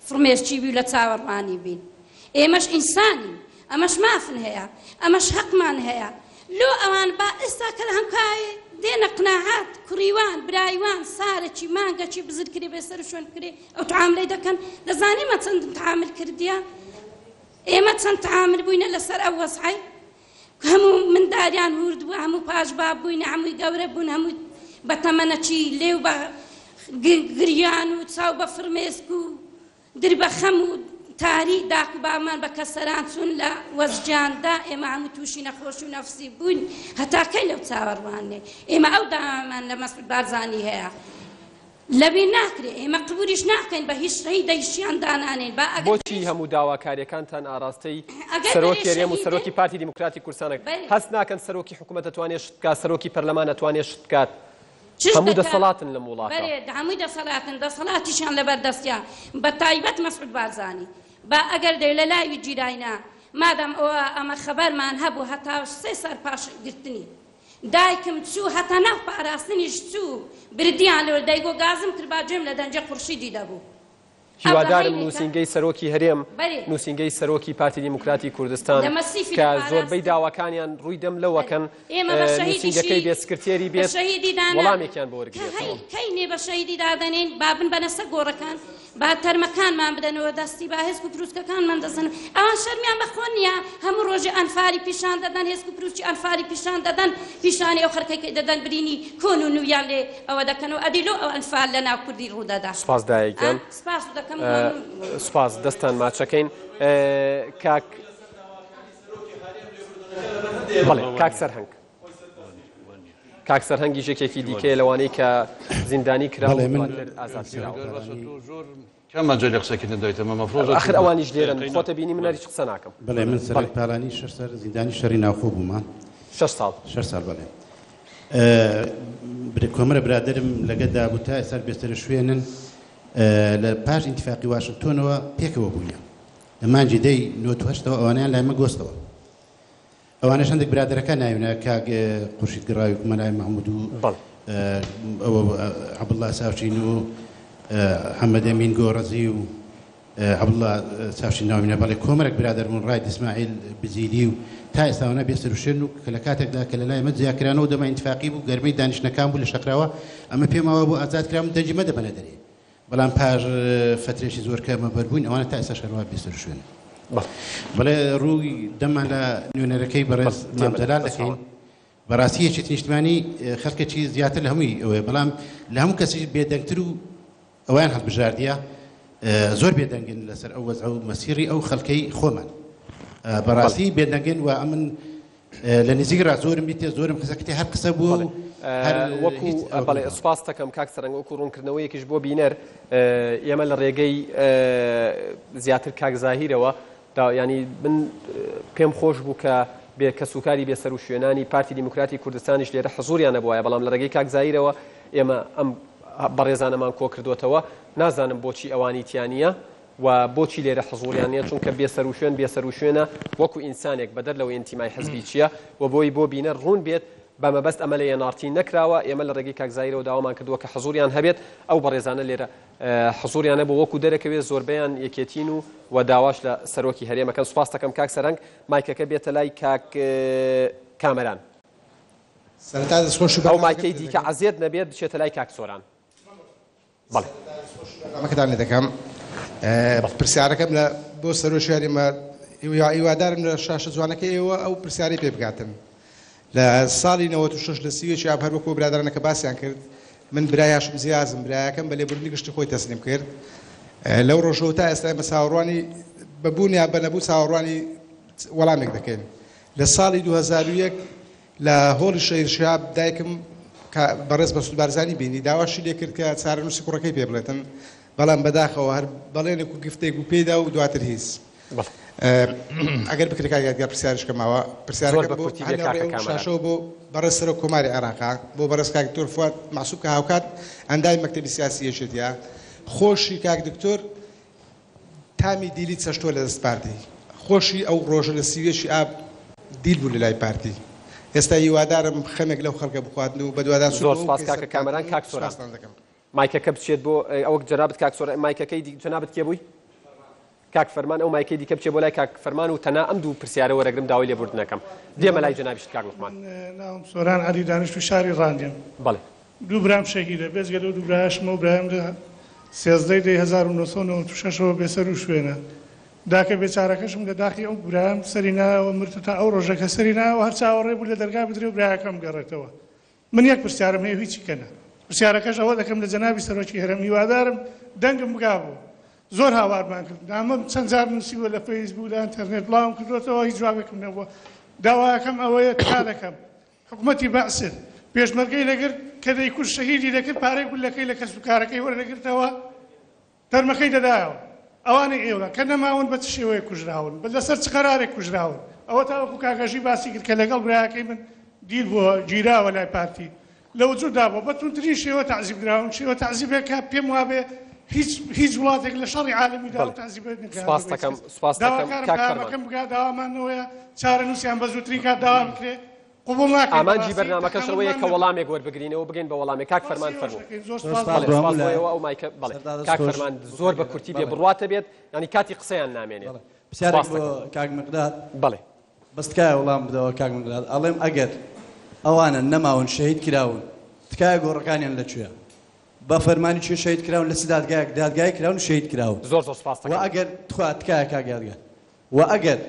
فرمێسکی بی و لە چاوەڕوانی بین ئێمەش ئینسانین ئەمەش مافن هەیە ئەمەش هەقمان هەیە لۆ ئەوان با ئێستا کە لە هەمکای دێنە قناعات کوڕیوان برایوان سارەکی مانگەکی بزر کرێ بێ سەر شوێن بکرێ ئەو تعاملەی دەکەن دەزانی مە چەند تعامل کردیە ئێمە چەند تعامل بووینە لەسەر ئەو وەزعەی هەموو منداریان هورد بوو هەموو پاش باب بووینە هەمووی گەورە بوون هەمووی بە تەمەنەکی لێو بە گریان و چاو بە فرمێسک و در بە خەم و تاری داک و بامان بە کەسەران چوون لە وەزجیاندا ئێمە هەموو تووشی نەخۆشی و نەفسی بووین هەتا کەی لەو چاوەڕوانێ ئێمە ئەو داوامان لە مەسعود بارزانی هەیە لەبیر ناکرێ ئێمە قبولیش ناکەین بە هیچ شەهیدە هیچیان دانانێین با ئەگەر بۆچی هەموو داواکاریەکانتان ئاراستەی ئەگەر سەرۆکی بەرێ هەرێم و شەهیدن سەرۆکی پارتی دیموکراتی کوردستان بەرێ. هەست ناکەن سەرۆکی حکومەت ئەتوانێ شت بکات سەرۆکی پەرلەمان ئەتوانێ شت بکات چش هەموو دەکات دەسەڵاتن لەم وڵاتە. بەرێ هەمووی دەسەڵاتن دەسەڵاتیشیان لەبەر دەستە بە تایبەت مەسعود بارزانی با ئەگەر دەی لە لاوی گیراینە مادام ئەوە ئەمە خەبەرمان هەبوو هەتا سێ سار پاش گرتنی دایکم چوو هەتا ناو پاراستنیش چوو بردیان لۆ دەیگۆ گازم کرد با گوێم لە دەنگێ قوڕشیدی دەبوو ئەو هیوادارم دەهەینێکە نووسینگەی سەرۆکی هەرێم، بەرێ نووسینگەی سەرۆکی پارتی دیموکراتی کوردستان لە مەسیفی کە لە زۆربەی پاراستن داواکانیان ڕووی دەم لەوە بەرێ کەن ئێمە بە شەهیدیشی نووسینگەکەی بێت سکرتێری بە بێت شەهیدی دانانێین وەڵامێکیان بۆ کە هەی وەرگرێتەوە. کەی نێ بە شەهیدی دادەنێین با بنبەنە سەر گۆڕەکان با تەرمەکانمان بدەنەوە دەستی با هێسک و پروسکەکانمان دەسن ئەوان شەرمیان بە خۆ نییە هەموو ڕۆژێ ئەنفالی پیشان دەدەن هێسک و پروسکی ئەنفالی پیشان دەدەن پیشانی ئەو خەرکەکەی دەدەن برینی کۆن و نویان لێ ئەوە دەکەنەوە ئەدی لۆ ئەو ئەنفال لە ناو کوردی ڕوودەدا سوپاس دایە گیان. سپاس دەکەم و مەمنون. سوپاس دەستان ماچەکەین کاک بەڵێ کاک سەرهەنگ. کاک سەرهەنگیش یەکێکی دیکەیە لەوانەی کە زیندانی کرا و دواتر ئازاد کراوە. کەم مەجالی قسەکردن دایتە مە مەفرۆزە ئاخر ئەوانیش لێرەن خۆتە بینی من هەر هیچ قسە ناکەم. بەڵێ من سەرۆک پارانی شەش سەر زیندانی شەڕی ناوخۆ بوومە. شەش ساڵ. شەش ساڵ بەڵێ. کۆمەرە برادەرم لەگەدا بوو تا ئێستا بێسەرشوێنن لە پاش ئینتفاقی واشنتۆنەوە پێکەوە بووینە لە مانگی دەی 98ەوە ئەوانیان لای مە گۆستەوە. ئەوانەش هەندێک برادەرەکان ناوینە کاک قورشید گڕاوی و مەلای مەحمود و ئەوە عەبدوڵڵا ساوچین و حەمەدەمین گۆڕەزی و عەبدوڵڵا چاوشین ناوینە بەڵێ کۆمەرێک برادەر بوون ڕاید ئیسماعیل بزیلی و تا ئێستاوانە بێسەروشوێن و کە لە کاتێکدا کە لە لای مە جیاکرانەوە دەما ئینتفاقی بوو گەرمەی دانیشتنەکان بوو لە شەقراوە ئەمە پێماوە بۆ ئازاد کرام دەنگی مە دەبەنە دەرێ بەڵام پاش فەترێکی زۆر کە مەبەر بووین ئەوانە تا ئێستاش هەروا بێسەروشوێنن. بەڵێ ڕووی دەممان لە نوێنەرەکەی بەڕێز مام جەلال دەکەین. بەڕاستی یەکێتی نیشتمانی خەڵکێکی زیاتر لە هەمووی ئەوەیە بەڵام لە هەموو کەسیش بێدەنگتر و ئەویان هەڵبژاردیە زۆر بێدەنگن لەسەر ئەو وەزع و مەسیڕی ئەو خەڵکەی خۆمان بەڕاستی بێدەنگن و ئەمن لە نزیک ڕا زۆرم دیتێ زۆرم قسە کردێ هەر قسە بووە و هەر وەکو هیچ ئەوە بەڵێ نەبووە. سوپاس دەکەم کاک سەرەنگ وەکو ڕوونکردنەوەیەکیش بۆ بینەر ئێمە لە ڕێگەی زیاتر کاک زاهیرەوە دا یانی من پێم خۆش بوو کە بێ کەسوکاری بێ سەروشوێنانی پارتی دیموکراتی کوردستانیش لێرە حزوریان نەبوایە بەڵام لە ڕێگەی کاک زاهیرەوە ئێمە ئەم بەڕێزانەمان کۆ کردوێتەوە نازانم بۆچی ئەوانی تیانە و بۆچی لێرە حزوریان نیە چونکە بێسەروشوێن بێسەروشوێنە وەکو ئینسانێک بەدەر لەوەی ئینتیمای حزبی چیە و بۆی بۆ بینەر ڕوون بێت بە مەبەست ئەمە لە NRT نەکراوە ئێمە لە ڕێگەی کاک زاهیرەوە داوامان کردووە کە حزوریان هەبێت ئەو بەڕێزانە لێرە حزوریان هەبوو وەکو دەرەکەوێت زۆربەیان یەکێتین و و داواش لە سەرۆکی هەرێمەکەن سوپاس دەکەم کاک سەرەنگ مایکەکە بێتە لای کاک کامەران سەرەتا دەستخۆشی ئەو مایکەی دیکە عەزێت نەبێت بچێتە لای کاک سۆران. بەڵێ. بەرنامەکەتان لێ دەکەم. پرسیارەکەم لە بۆ سەرۆکی هەرێمە هیوادارم لە شاشە جوانەکەی ئێوە ئەو پرسیارەی پێ بگاتن. لە ساڵی 96 لە 31 ئاب هەر وەکو برادەرانە کە باسیان کرد من برای هاشم زیازم برایەکەم بە لێبوردنی گشتی خۆی تەسلیم کرد. لەو ڕۆژەوە تا ئێستا ئێمە چاوەڕوانی بە بوون یا بە نەبوو چاوەڕوانی وەڵامێک دەکەین. لە ساڵی 2001 لە هۆڵی شەهید شیهاب دایکم کە بەڕێز مەسعود بارزانی بینی داواشی لێ کرد کە چارەنووسی کوڕەکەی پێ بڵێتن بەڵام بەداخەوە هەر بەڵێنێک و گفتێک بوو پێیدا و دواتر هیچ. ئەگەر بکرێ کاک یادگار پرسیارش کە ماوە پرسیارەکە بۆ هەر لە ڕێ ئەو شاشەوە بۆ بەڕێز سەرۆک کۆماری عێراقا بۆ بەڕێز کاک دکتۆر فواد مەعسوم کە هاوکات ئەندامی مەکتەبی سیاسی یەکێتیە خۆشی کاک دکتۆر تامی دیلی چەشتوە لە دەست پارتی خۆشی ئەو ڕۆژە لە سیویەکی ئاب دیل بوو لە لای پارتی ئێستا هیوادارم خەمێک لەو خەڵکە بخواتن و بەدواداچوون زۆر بۆ ئەو سپاس کەیسە کاکە کامەران بکاتن کاک سۆران سپاستان دەکەم. مایکەکە بچێت بۆ ئەوەک جەنابت کاک سۆران مایکەکەی دی جەنابت کێ بووی؟ کاک فەرمان ئەو مایکەی دیکە بچێ بۆ لای کاک فەرمان و تەنها ئەم دوو پرسیارە وەرەگرم داوای لێبوردن ئەکەم دێمە لای جەنابیشت کاک لوقمان. من ناوم سۆران عەلی دانیشتووی شاری ڕانیەم. بەڵێ. دوو برام شەهیدە، بێجگە لەو دوو برایەشم ئەو برایم لە 13 دەی 1996 ەوە بێسەر و شوێنە. داکە بێچارەکەشم لە داخی ئەو برایم سەری نایەوە مرد تا ئەو ڕۆژە کە سەری نایەوە هەر چاوەڕێ بوو لە دەرگا بدرێ و برایەکەم بگەڕێتەوە. من یەک پرسیارم هەیە و هیچی کە نا. پرسیارەکەش ئەوە دەکەم لە جەنابی سەرۆکی هەرێم هیوادارم دەنگم بگا بۆ. زۆر هاوارمان کرد نامەم چەند جار نووسیوە لە فەیسبوو لە ئەنتەرنێت بڵاوم کردوێتەوە هیچ جوابێکم نەبووە. داواکەم ئەوەیە تکا دەکەم حکومەتی بەعس پێشمەرگەی دەگرت کە دەیکوشت شەهیدی دەکرد پارەی گوللەکەی لە کەسوکارەکەی وەردەگرتەوە تەرمەکەی دەدایەوە ئەوانەی ئێوە کە نەماون بە چ شێوەیەک کوژراون لەسەر چ قەرارێک کوژراون ئەوە تاوەکو کاک هەژی باسی کرد کە لەگەڵ برایەکەی من دیل بووە گیراوە لای پارتی لە وجوددا بووە بە توندترین شێوە تەعزیب دراون شێوە تەعزیبێک کە پێم وابێ هیچ هیچ وڵاتێک لە شەڕی عالەمیدا ئەو بەڵێ تەعزیبە نەکراوە سپاس بە هیچ دەکەم کەس سپاس دەکەم داواکارم کاک فەرمان. پەیامەکەم بگا داوامانەوەیە چارەنووسیان بە زووترین کات داوا بکرێ قبوڵ ناکەین ئامانجی بەڕاستی بەرنامەکەش ئەوەیە تەحەموڵمان کە نەبوو. وەڵامێک وەربگرینەوە بگەین بە وەڵامێک کاک فەرمان سپاسی ئێوەش فەرموو. دەکەین زۆر زۆر سپاس سپاس بەڵێ بۆ سپاس هەموو بۆ لایەک. ئێوە ئەو مایکە بەڵێ سەردار دەست کاک خۆش فەرمان بۆ زۆر کاک بە یادگار. کورتی بێ بەڵێ بڕواتە بێت یانی کاتی قسەیان نامێنێت بەڵێ پرسیارێک سپاس بۆ دەکەم. کاک مقداد بەڵێ. بەس تکایە وەڵام بدەوە کاک مقداد ئەڵێم ئەگەر ئەوانە نەماون شەهید کراون تکایە گۆڕەکانیان لە کوێیە بە فەرمانی کێ شەهید کراون لە چ دادگایەک دادگایی کراون و شەهید کراون زۆر زۆر سپاس وە دەکەم. ئەگەر تخوا تکایە کاک یادگار وە ئەگەر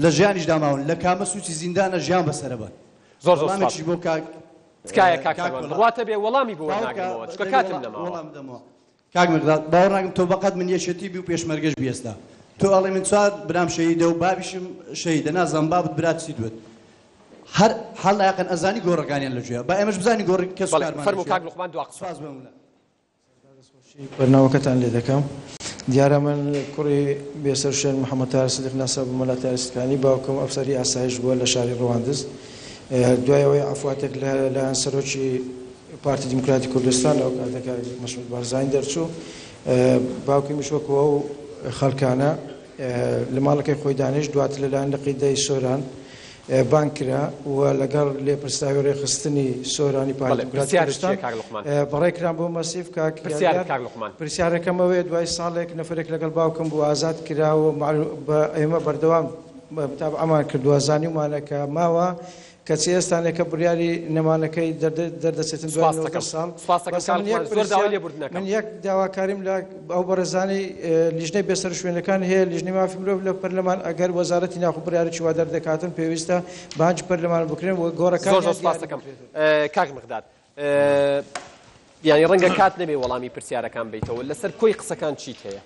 لە ژیانیشدا ماون لە کامە سوچی زیندانە ژیان بەسەرەبەن زۆر زۆر سپاس. وەڵامێکیش بۆ کاک تکایە کاک کاک فەرمان وەڵام بڕواتە بێ وەڵامی بۆ باوکە وەرناگرمەوە چونکە دەبێ کاتم وەڵام نەماوە. وەڵام بدەمەوە کاک مقداد باوەڕ ناکەم تۆ بەقەد من یەکێتی بی و پێشمەرگەش بی ئێستا تۆ ئەڵێ من چوار برام شەهیدە و بابیشم شەهیدە نازانم بابت برات چیت وت هەر حەل ئاقن ئەزانی گۆڕەکانیان لە کوێیە با ئێمەش بزانین گۆڕی کەس و بەڵێ کارمان لە فەرموو کوێیە کاک لوقمان دوا قسە. سوپاس بۆ هەموو لایەک. بەرنامەکەتان لێ دەکەم. دیارە من کوڕی بێسەروشوێن محەمەد تاهیر سدیق ناسراو بە مەلا تاهیر سدقانی، باوکم ئەفسەری ئاسایش بووە لە شاری ڕواندز. دوای ئەوەی عەفواتێک لە لایەن سەرۆکی پارتی دیموکراتی کوردستان ئەو کاتە کاک مەسعود بارزانی دەرچوو، باوکمیش وەکو ئەو خەڵکانە لە ماڵەکەی خۆی دانیشت، دواتر لەلایەن لقی دەی سۆران بانگ کرا و لەگەڵ لێپرسراوی ڕێکخستنی سۆرانی پارتی بەڵێ دیموکراتی پرسیارت چییە کوردستان کاک لوقمان؟ بەڕێ کران بۆ مەسیف. کاک پرسیارت یادگار کاک لوقمان. پرسیارەکەم ئەوەیە دوای ساڵێک نەفەرێک لەگەڵ باوکم بوو ئازاد کرا و بە ئێمە بەردەوام متابعەمان کردووە زانیومانە کە ماوە کەچی ئێستانێکە بڕیاری نەمانەکەی دەردەچێتن دوای سوپاست 19 دەکەم ساڵ. سوپاست دەکەم بەس کاک من یەک لوقمان زۆر داوای پرسیار لێبوردن من ئەکەم. یەک داواکاریم لە ئەو بەڕێزانەی لیژنەی بێسەروشوێنەکان هەیە لیژنەی مافی مرۆڤ لە پەرلەمان ئەگەر وەزارەتی ناوخۆ بڕیارێکی وا دەردەکاتن پێویستە بانگی پەرلەمان بکرێن و زۆر گۆڕەکانیان زۆر سوپاست دیاری دەکەم بکرێتن. کاک مقداد یانی ڕەنگە کات نەبێ وەڵامی پرسیارەکان بیتەوە لەسەر کۆی قسەکان چیت هەیە؟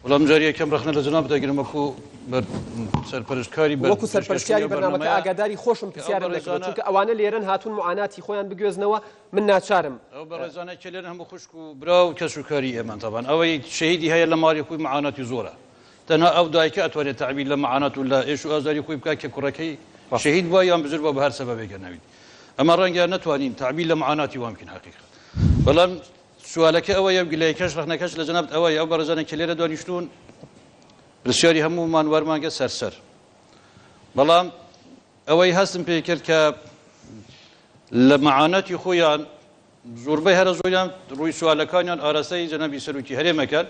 وەڵام جاری یەکەم ڕەخنە لە جەنابت دەگرم وەکو سەرپەرشتکاری وەکو سەرپەرشتیاری بەرنامەکە ئاگاداری خۆشم پرسیارم نەکردووە چونکە ئەوانە لێرەن هاتوون معاناتی خۆیان بگوێزنەوە من ناچارم. ئەو بەڕێزانە کە لێرەن هەموو خوشک و برا و کەس و کاری ئێمەن تەبان ئەوەی شەهیدی هەیە لە ماڵی خۆی معاناتی زۆرە تەنها ئەو دایکە ئەتوانێت تەعبیر لە معانات و لە ئێش و ئازاری خۆی بکات کە کوڕەکەی شەهید بووە یان بزر بووە بە هەر سەبەبێکە نەبیت ئەمە ڕەنگە نەتوانین تەعبیر لە معاناتی وان بکەین حەقیقەت بەڵام سوالەکە ئەوەیە و گلەیەکەش ڕەخنەکەش لە جەنابت ئەوەیە ئەو بەڕێزانە کە لێرە دانیشتوون پرسیاری هەموومان وەرمانگە سەر سەر بەڵام ئەوەی هەستم پێ کرد کە لە مەعاناتی خۆیان زۆربەی هەرە زۆریان ڕووی سوالەکانیان ئاراستەی جەنابی سەرۆکی هەرێمەکەن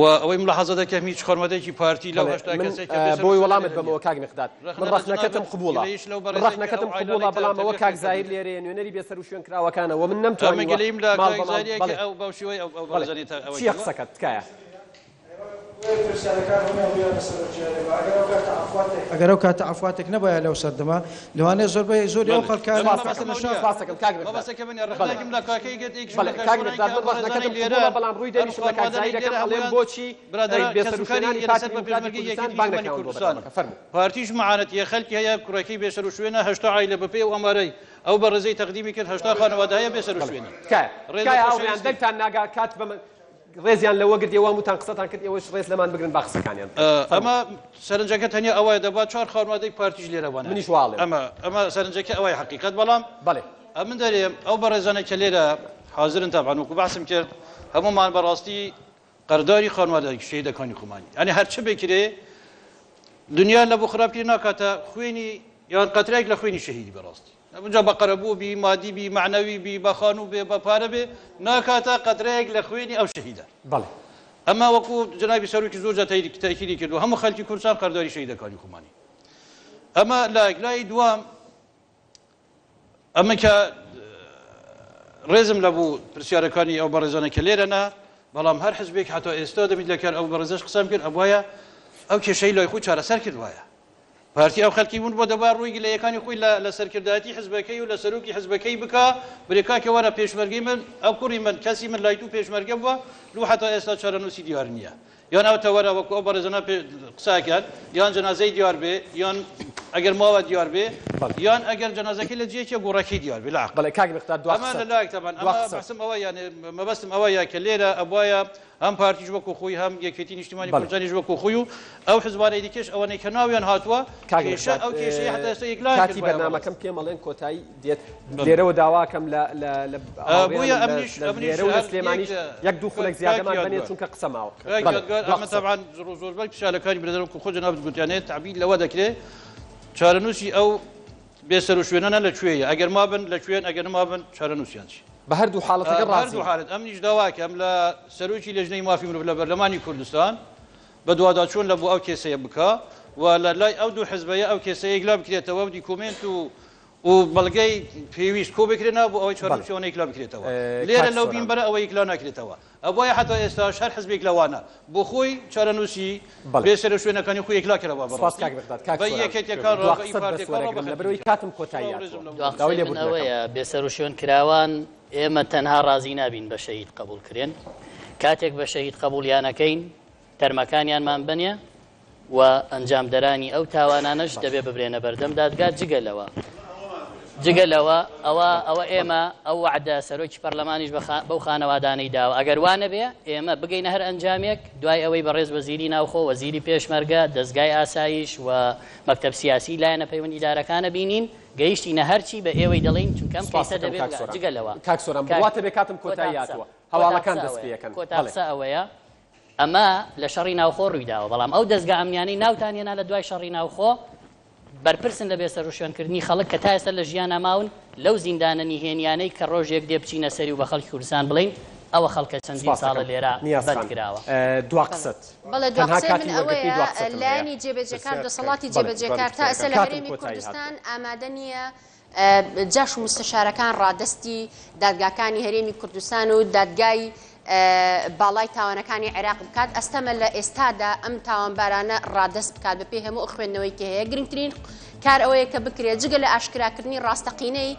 و ئەوەی ملاحەزە دەکەم هیچ خانوادەیەکی پارتی لەو بەڵێ 80 من کەسێک کە بێ بۆی سەر و وەڵامت شوێنە بەمەوە نییە. کاک مقداد ڕەخنە من لە ڕەخنەکەتم جەنابت قبوڵە گلەییش لەو من بەڕێزەی کە ڕەخنەکەتم ئەو قبوڵە عائیلانەی بەڵام ئەوە تەبلیغ کاک کردن. زاهیر لێرەیە نوێنەری بێسەروشوێنکراوەکانە و من ئەمە نەمتوانیوە گلەییم لە ماڵ کاک بە ماڵ زاهیرە کە بەڵێ ئەو بەو شێوەی ئەو بەڵێ بەڕێزانەی تا ئەوەی چییە کردووە. قسەکەت تکایە. ئەگەر ئەو کاتە عەفواتێک نەبایە لەو سەردەمە لەوانەیە زۆربەی زۆری ئەو خەڵکە پارتیش معانەتیە خەلکی هەیە کوڕەکەی بێسەروشوێنە 80 عایلە بەپێی ئەو ئامارەی ئەو بەڕێزەی تەقدیمی کرد 80 خانەوادە هەیە بێسەروشوێنە تکایە تکایە هاوڕێیان دەنگتان ناگا کات بە من ڕێزیان لەوە گرت ئێوە هەمووتان قسەتان کرد ئێوەش ڕێز لەمان بگرن با قسەکانیان بکەن. ئەمە سەرنجەکە تەنیا ئەوەیە دەبا چوار خانوادەی پارتیش لێرە بانە منیش وا ئەڵێم. ئەمە ئەمە سەرنجەکە ئەوەیە حەقیقەت بەڵام بەڵێ ئەمن دەرێم ئەو بەڕێزانە کە لێرە حازرن تەبعەن وەکو باسم کرد هەموومان بەڕاستی قەرداری خانوادە شەهیدەکانی خۆمانی یانی هەرچ بکرێ دنیا لە بۆ خراپ کرێ ناکاتە خوێنی یان قەترێک لە خوێنی شەهیدی بەڕاستی جا بە قەرەبوو بی مادی بی مەعنەوی بی بە خانوو بێ بە پارە بێ ناکاتە قەترەیەک لە خوێنی ئەو شەهیدە. بەڵێ. ئەمە وەکو جەنابی سەرۆکی زۆر جار تەئکیدی کردووە هەموو خەلکی کوردستان قەرداری شەهیدەکانی خۆمانی. ئەمە لایەک لای دووەم ئەمە کە ڕێزم لە بوو پرسیارەکانی ئەو بەڕێزانە کە لێرەنە بەڵام هەر حزبێک هەتا ئێستا دەبیت لەکەر ئەو بەڕێزەش قسەم کرد ئەبوایە ئەو کێشەی لای خۆی چارەسەر کردوایە پارتی ئەو خەلکی ون بۆ دەبا ڕووی گلەیەکانی خۆی لە لە سەرکردایەتی حزبەکەی و لە سەرۆکی حزبەکەی بکا برێ کاکە وەرە پێشمەرگەی من ئەو کوڕی من کەسی من لای تو پێشمەرگە بووە لو حتا ئێستا چارەنووسی دیار نییە یان ئەو تەوەرە وەکو ئەو بەڕێزانە پێ قسەکەن یان جەنازەی دیار بێ یان ئەگەر ماوە دیار بێ یان ئەگەر جەنازەکەی لە جێیەکە گۆڕەکەی دیار بێ لە عەقڵ بەڵێ کاک مقداد دوا ئەمە قسەت لە لایەک تەبعەن دوا ئەمە قسەت بەحسم ئەوە یانێ مەبەستم ئەوەیە کە لێرە ئەبوایە هەم پارتیش وەکو خۆی هەم یەکێتی نیشتیمانی کوردستانیش وەکو خۆی و ئەو حزبانەی دیکەش ئەوانەی کە ناویان هاتووە کاک کێشە مقداد ئەو کێشەیە هەتا ئێستا یەکلایان کاتی کردبایە بەڕاست. بەرنامەکەم پێم ئەڵێن کۆتایی دێت لێرەوە داواکەم لە لە لە بۆیە هاوڕێیانم لە ئەمنیش لە ئەمنیش لێرە و لە هەر یەک سلێمانیش یەک دوو خولەک کاک زیادەمان بەنێ یادگار چونکە قسە ماوە کاک بەڵێ یادگار دوا ئەمە قسە. تەبعەن زۆربەی پرسیارەکانی برادەرم کە خۆ جەنابت گوتیانێ تەعبیر لەوە دەکرێ چارەنووسی ئەو بێسەروشوێنانە لە کوێیە ئەگەر مابن لە کوێن ئەگەر نەمابن چارەنووسیان چی؟ بە هەردوو حاڵەتەکە بە هەردوو ڕازین. حالەت ئەمنیش داواکەم لە سەرۆکی لێژنەی مافی مرۆڤ لە بەرلەمانی کوردستان بەدواداچوون لە بۆ ئەو کێسەیە بکا و لە لای ئەو دوو حزبەیە ئەو کێسەیە یەکلا بکرێتەوە و دیکۆمێنت و و بەڵگەی پێویست کۆ بکرێنەوە بۆ ئەوەی بەڵێ چارەنووسی ئەوانە یەکلا بکرێتەوە. لێرە کاک لەو سۆران. بینبەرە ئەوە یەکلا ناکرێتەوە. ئەبوایە هەتا ئێستاش هەر حزبێک لەوانە بۆ خۆی چارەنووسی بەڵێ. بێ سەروشوێنەکانی خۆی یەکلا کەرەوە سپاس بەڕاستی کاک مقداد. کاک بە سۆران یەکێتیەکان دوا ڕا بە ئی قسەت بەس پارتیەکان ڕا بە وەرەگرم خەلکی لەبەرئەوەی دیکە. کاتم کۆتایی سڵاو ڕێزم هاتووە. لە دوا داوای قسەی من لێبوردن ئەکەم. ئەوەیە بێسەروشوێن کراوان ئێمە تەنها ڕازی نابین بە شەهید قەبوڵ کرێن کاتێک بە شەهید قەبوڵیانەکەین تەرمەکانیانمان بنێ و ئەنجامدەرانی ئەو تاوانانەش دەبێ ببرێنە بەردەم دادگا جگە لەوە جگە لەوە ئەوە ئەوە ئێمە ئەو وەعدە سەرۆکی پەرلەمانیش بەو خانەوادانەی داوە ئەگەر وا نەبێ ئێمە بگەینە هەر ئەنجامێک دوای ئەوەی بەڕێز وەزیری ناوخۆ وەزیری پێشمەرگە دەزگای ئاسایش و مەکتەب سیاسی لایەنە پەیوەندیدارەکانە بینین گەیشتینە هەرچی بە ئێوەی دەڵێین چونکە ئەم کەیسە سپاستەکەم دەبێ کاک بگا سۆران. جگە لەوە کاک سۆران کاک بڕواتە بێ کاتم کۆتا کۆتایی قسە هاتووە کۆتا هەواڵەکان قسە دەست ئەوەیە پێ ئەکەن کۆتا بەڵێ. قسە ئەوەیە ئەمە لە شەڕی ناوخۆ ڕوویداوە، بەڵام ئەو دەزگا ئەمنیانەی ناوتان هێنا لە دوای شەڕی ناوخۆ بەرپرسن لە بێسەروشوێنکردنی خەڵک کە تا ئێستا لە ژیانا ماون لەو زیندانە نیهێنیانەی کە ڕۆژێک دێ بچینە سەری و بە خەڵکی کوردستان بڵێین ئەوە خەڵکە چەندین سپاس ساڵە دەکەم لێرە نیاز بەند خان کراوە. دوا قسەت. بەڵێ دوا تەنها قسەی کاتی من وەرگرتنی ئەوەیە دوا قسەتم هەیە. لایەنی جێبەجێکار پرسیار دەسەڵاتی بکەن. بەڵێ جێبەجێکار تا ئێستا لە کاتم هەرێمی کۆتایی کوردستان هاتووە. ئامادە نییە جاش و موستەشارەکان ڕادەستی دادگاکانی هەرێمی کوردستان و دادگای باڵای تاوانەکانی عێراق بکات، ئەستەمە لە ئێستادا ئەم تاوانبارانە ڕادەست بکات بەپێی هەموو ئەو خوێندنەوەی کە هەیە، گرنگترین کار ئەوەیە کە بکرێت جگە لە ئاشکراکردنی ڕاستەقینەی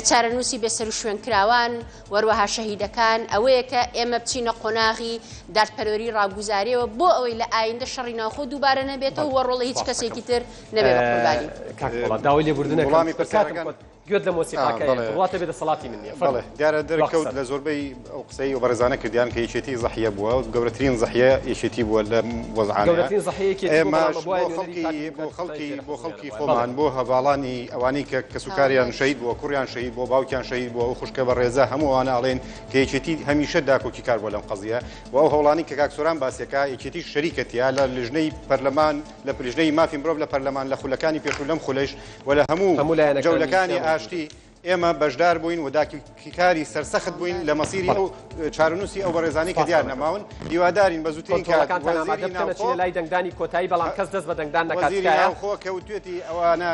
چارەنووسی بێسەروشوێنکراوان و هەروەها شەهیدەکان ئەوەیە کە ئێمە بچینە قۆناغی دادپەروەری ڕاگوزاریەوە بۆ ئەوەی لە ئایندە شەڕی ناوخۆ دووبارە نەبێتەوە و ڕۆڵی هیچ کەسێکی تر نەبێ بە قوربانی. کاک پۆڵاد داوای لێبوردن ئەکەم وەڵامی چونکە کاتم پرسیارەکان کۆت گوێت لە مۆسیقاکەیە بەڵێ. بڕواتە بێ دەسەڵاتی من نییە بەڵێ فەرموو دیارە دوا دەرکەوت قسەت. لە زۆربەی ئەو قسەی ئەو بەڕێزانە کردیان کە یەکێتی زەحیە بووە گەورەترین زەحیە یەکێتی بووە لەم وەزعانەیە گەورەترین زەحیە یەکێتی بوو بەڵام ئێمەش ئەبوایە بۆ نوێنەری خەڵکی پارتی بۆ دیموکراتی خەڵکی کوردستانی بۆ لێرە خەڵکی حەزیان نەبوایە. خۆمان بەڵێ. بۆ هەڤاڵانی ئەوانەی کە کەسوکاریان شەهید بووە کوڕیان شەهید بووە باوکیان شەهید بووە ئەو خوشکە بەڕێزە هەموو ئەوانە ئەڵێن کە یەکێتی هەمیشە داکۆکیکار بووە لەم قەزیە و ئەو هەوڵانەی کە کاک سۆران باسیەکا یەکێتیش شەریکە تیا لە لیژنەی پەرلەمان لە لیژنەی مافی مرۆڤ لە پەرلەمان لە خولەکانی پێشوو لەم خولەیش و لە هەموو هەموو لایەنەکانی جەولەکانی سیان ئاشتی ئێمە بەشدار بووین و داکۆکیکاری سەرسەخت بووین لە مەسیری بەڵێ. ئەو چارەنووسی ئەو بەڕێزانەی کە سپاستان دیار دەکەم. نەماون هیوادارین بە زووترین کات کۆنترۆڵەکانتان ئامادە وەزیری بکەن ناوخۆ ئەچینە لای دەنگدانی کۆتایی بەڵام کەس دەست بە دەنگدان نەکات وەزیری تکایە. ناوخۆ کە وتوێتی ئەوانە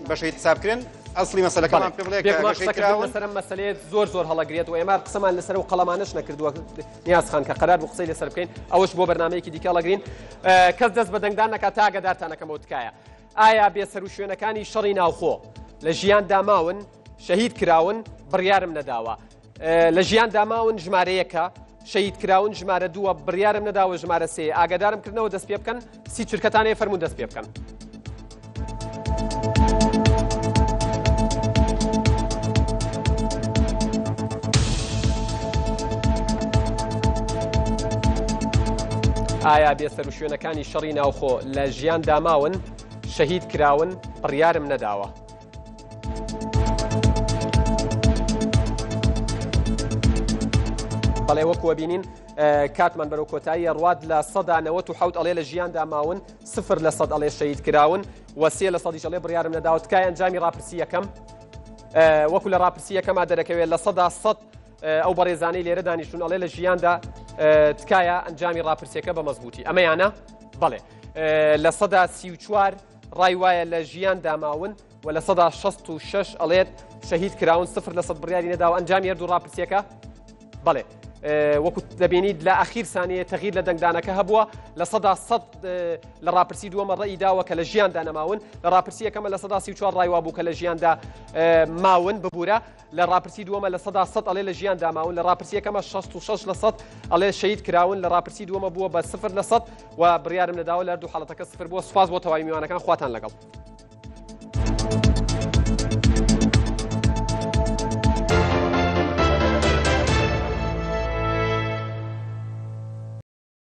بە شەهید حساب کرێن. ئەسڵی مەسەلەکەمان پێ بڵێ کە بێگومان ئەگەر شەهید قسەکردن کراون لەسەر ئەم مەسەلەیە زۆر زۆر هەڵەگرێت و ئێمە قسەمان لەسەر ئەو قەڵەمانەش نەکردووە نیاز خان کە قەرار بوو قسەی لەسەر بکەین ئەوەش بۆ بەرنامەیەکی دیکە هەڵەگرین کەس دەست بە دەنگدان نەکات تا ئاگادارتان ئەکەمەوە تکایە ئایا بێسەروشوێنەکانی شەڕی ناوخۆ لە ژیاندا ماون شەهید کراون بڕیارم نەداوە لە ژیاندا ماون ژمارە یەکە شەهید کراون ژمارە دووە بڕیارم نەداوە ژمارە سێ ئاگادارم کردنەوە دەست پێ بکەن سی چرکەتان هەیە فەرموون دەست پێ بکەن. ئایا بێسەروشوێنەکانی شەڕی ناوخۆ لە ژیاندا ماون شەهید کراون بڕیارم نەداوە؟ بەڵێ وەکو ئەبینین کاتمان بەرەو کۆتایی ڕوات 97% ئەڵێ لە ژیاندا ماون 0% ئەڵێ شەید کراون و 3% ئەڵێ بڕیارم نەداوە تکای ئەنجامی ڕاپرسی یەکەم وەکو لە ڕاپرسی یەکەما دەرەکەوێت 100% ئەو بەڕێزانەی لێرە دانیشتون ئەڵێ لە ژیاندا تکایە ئەنجامی ڕاپرسیەکە بە مەزبوطی ئەمەیانە بەڵێ 34% ڕای وایە لە ژیاندا ماون و 66% ئەڵێت شەهید کراون 0% بڕیاری نەداوە ئەنجامی هەردوو ڕاپرسیەکە بەڵێ وەکو دەبینیت لە ئەخیر سانیە تەغیر لە دەنگدانەکە هەبووە 100% لە ڕاپرسی دووەمە ڕێی داوە کە لە ژیاندا نەماون لە ڕاپرسی یەکەمە 34% ڕای وابوو کە لە ژیاندا ماون ببوورە لە ڕاپرسی دووەمە 100% ئەڵێ لە ژیاندا ماون لە ڕاپرسی یەکەمە 66% ئەڵێ شەهید کراون لە ڕاپرسی دووەمە بووە بە 0% و بڕیارم نەداوە لە هەردوو حاڵەتەکە سفر بووە سوپاس بۆ تەواوی میوانەکان خواتان لەگەڵ.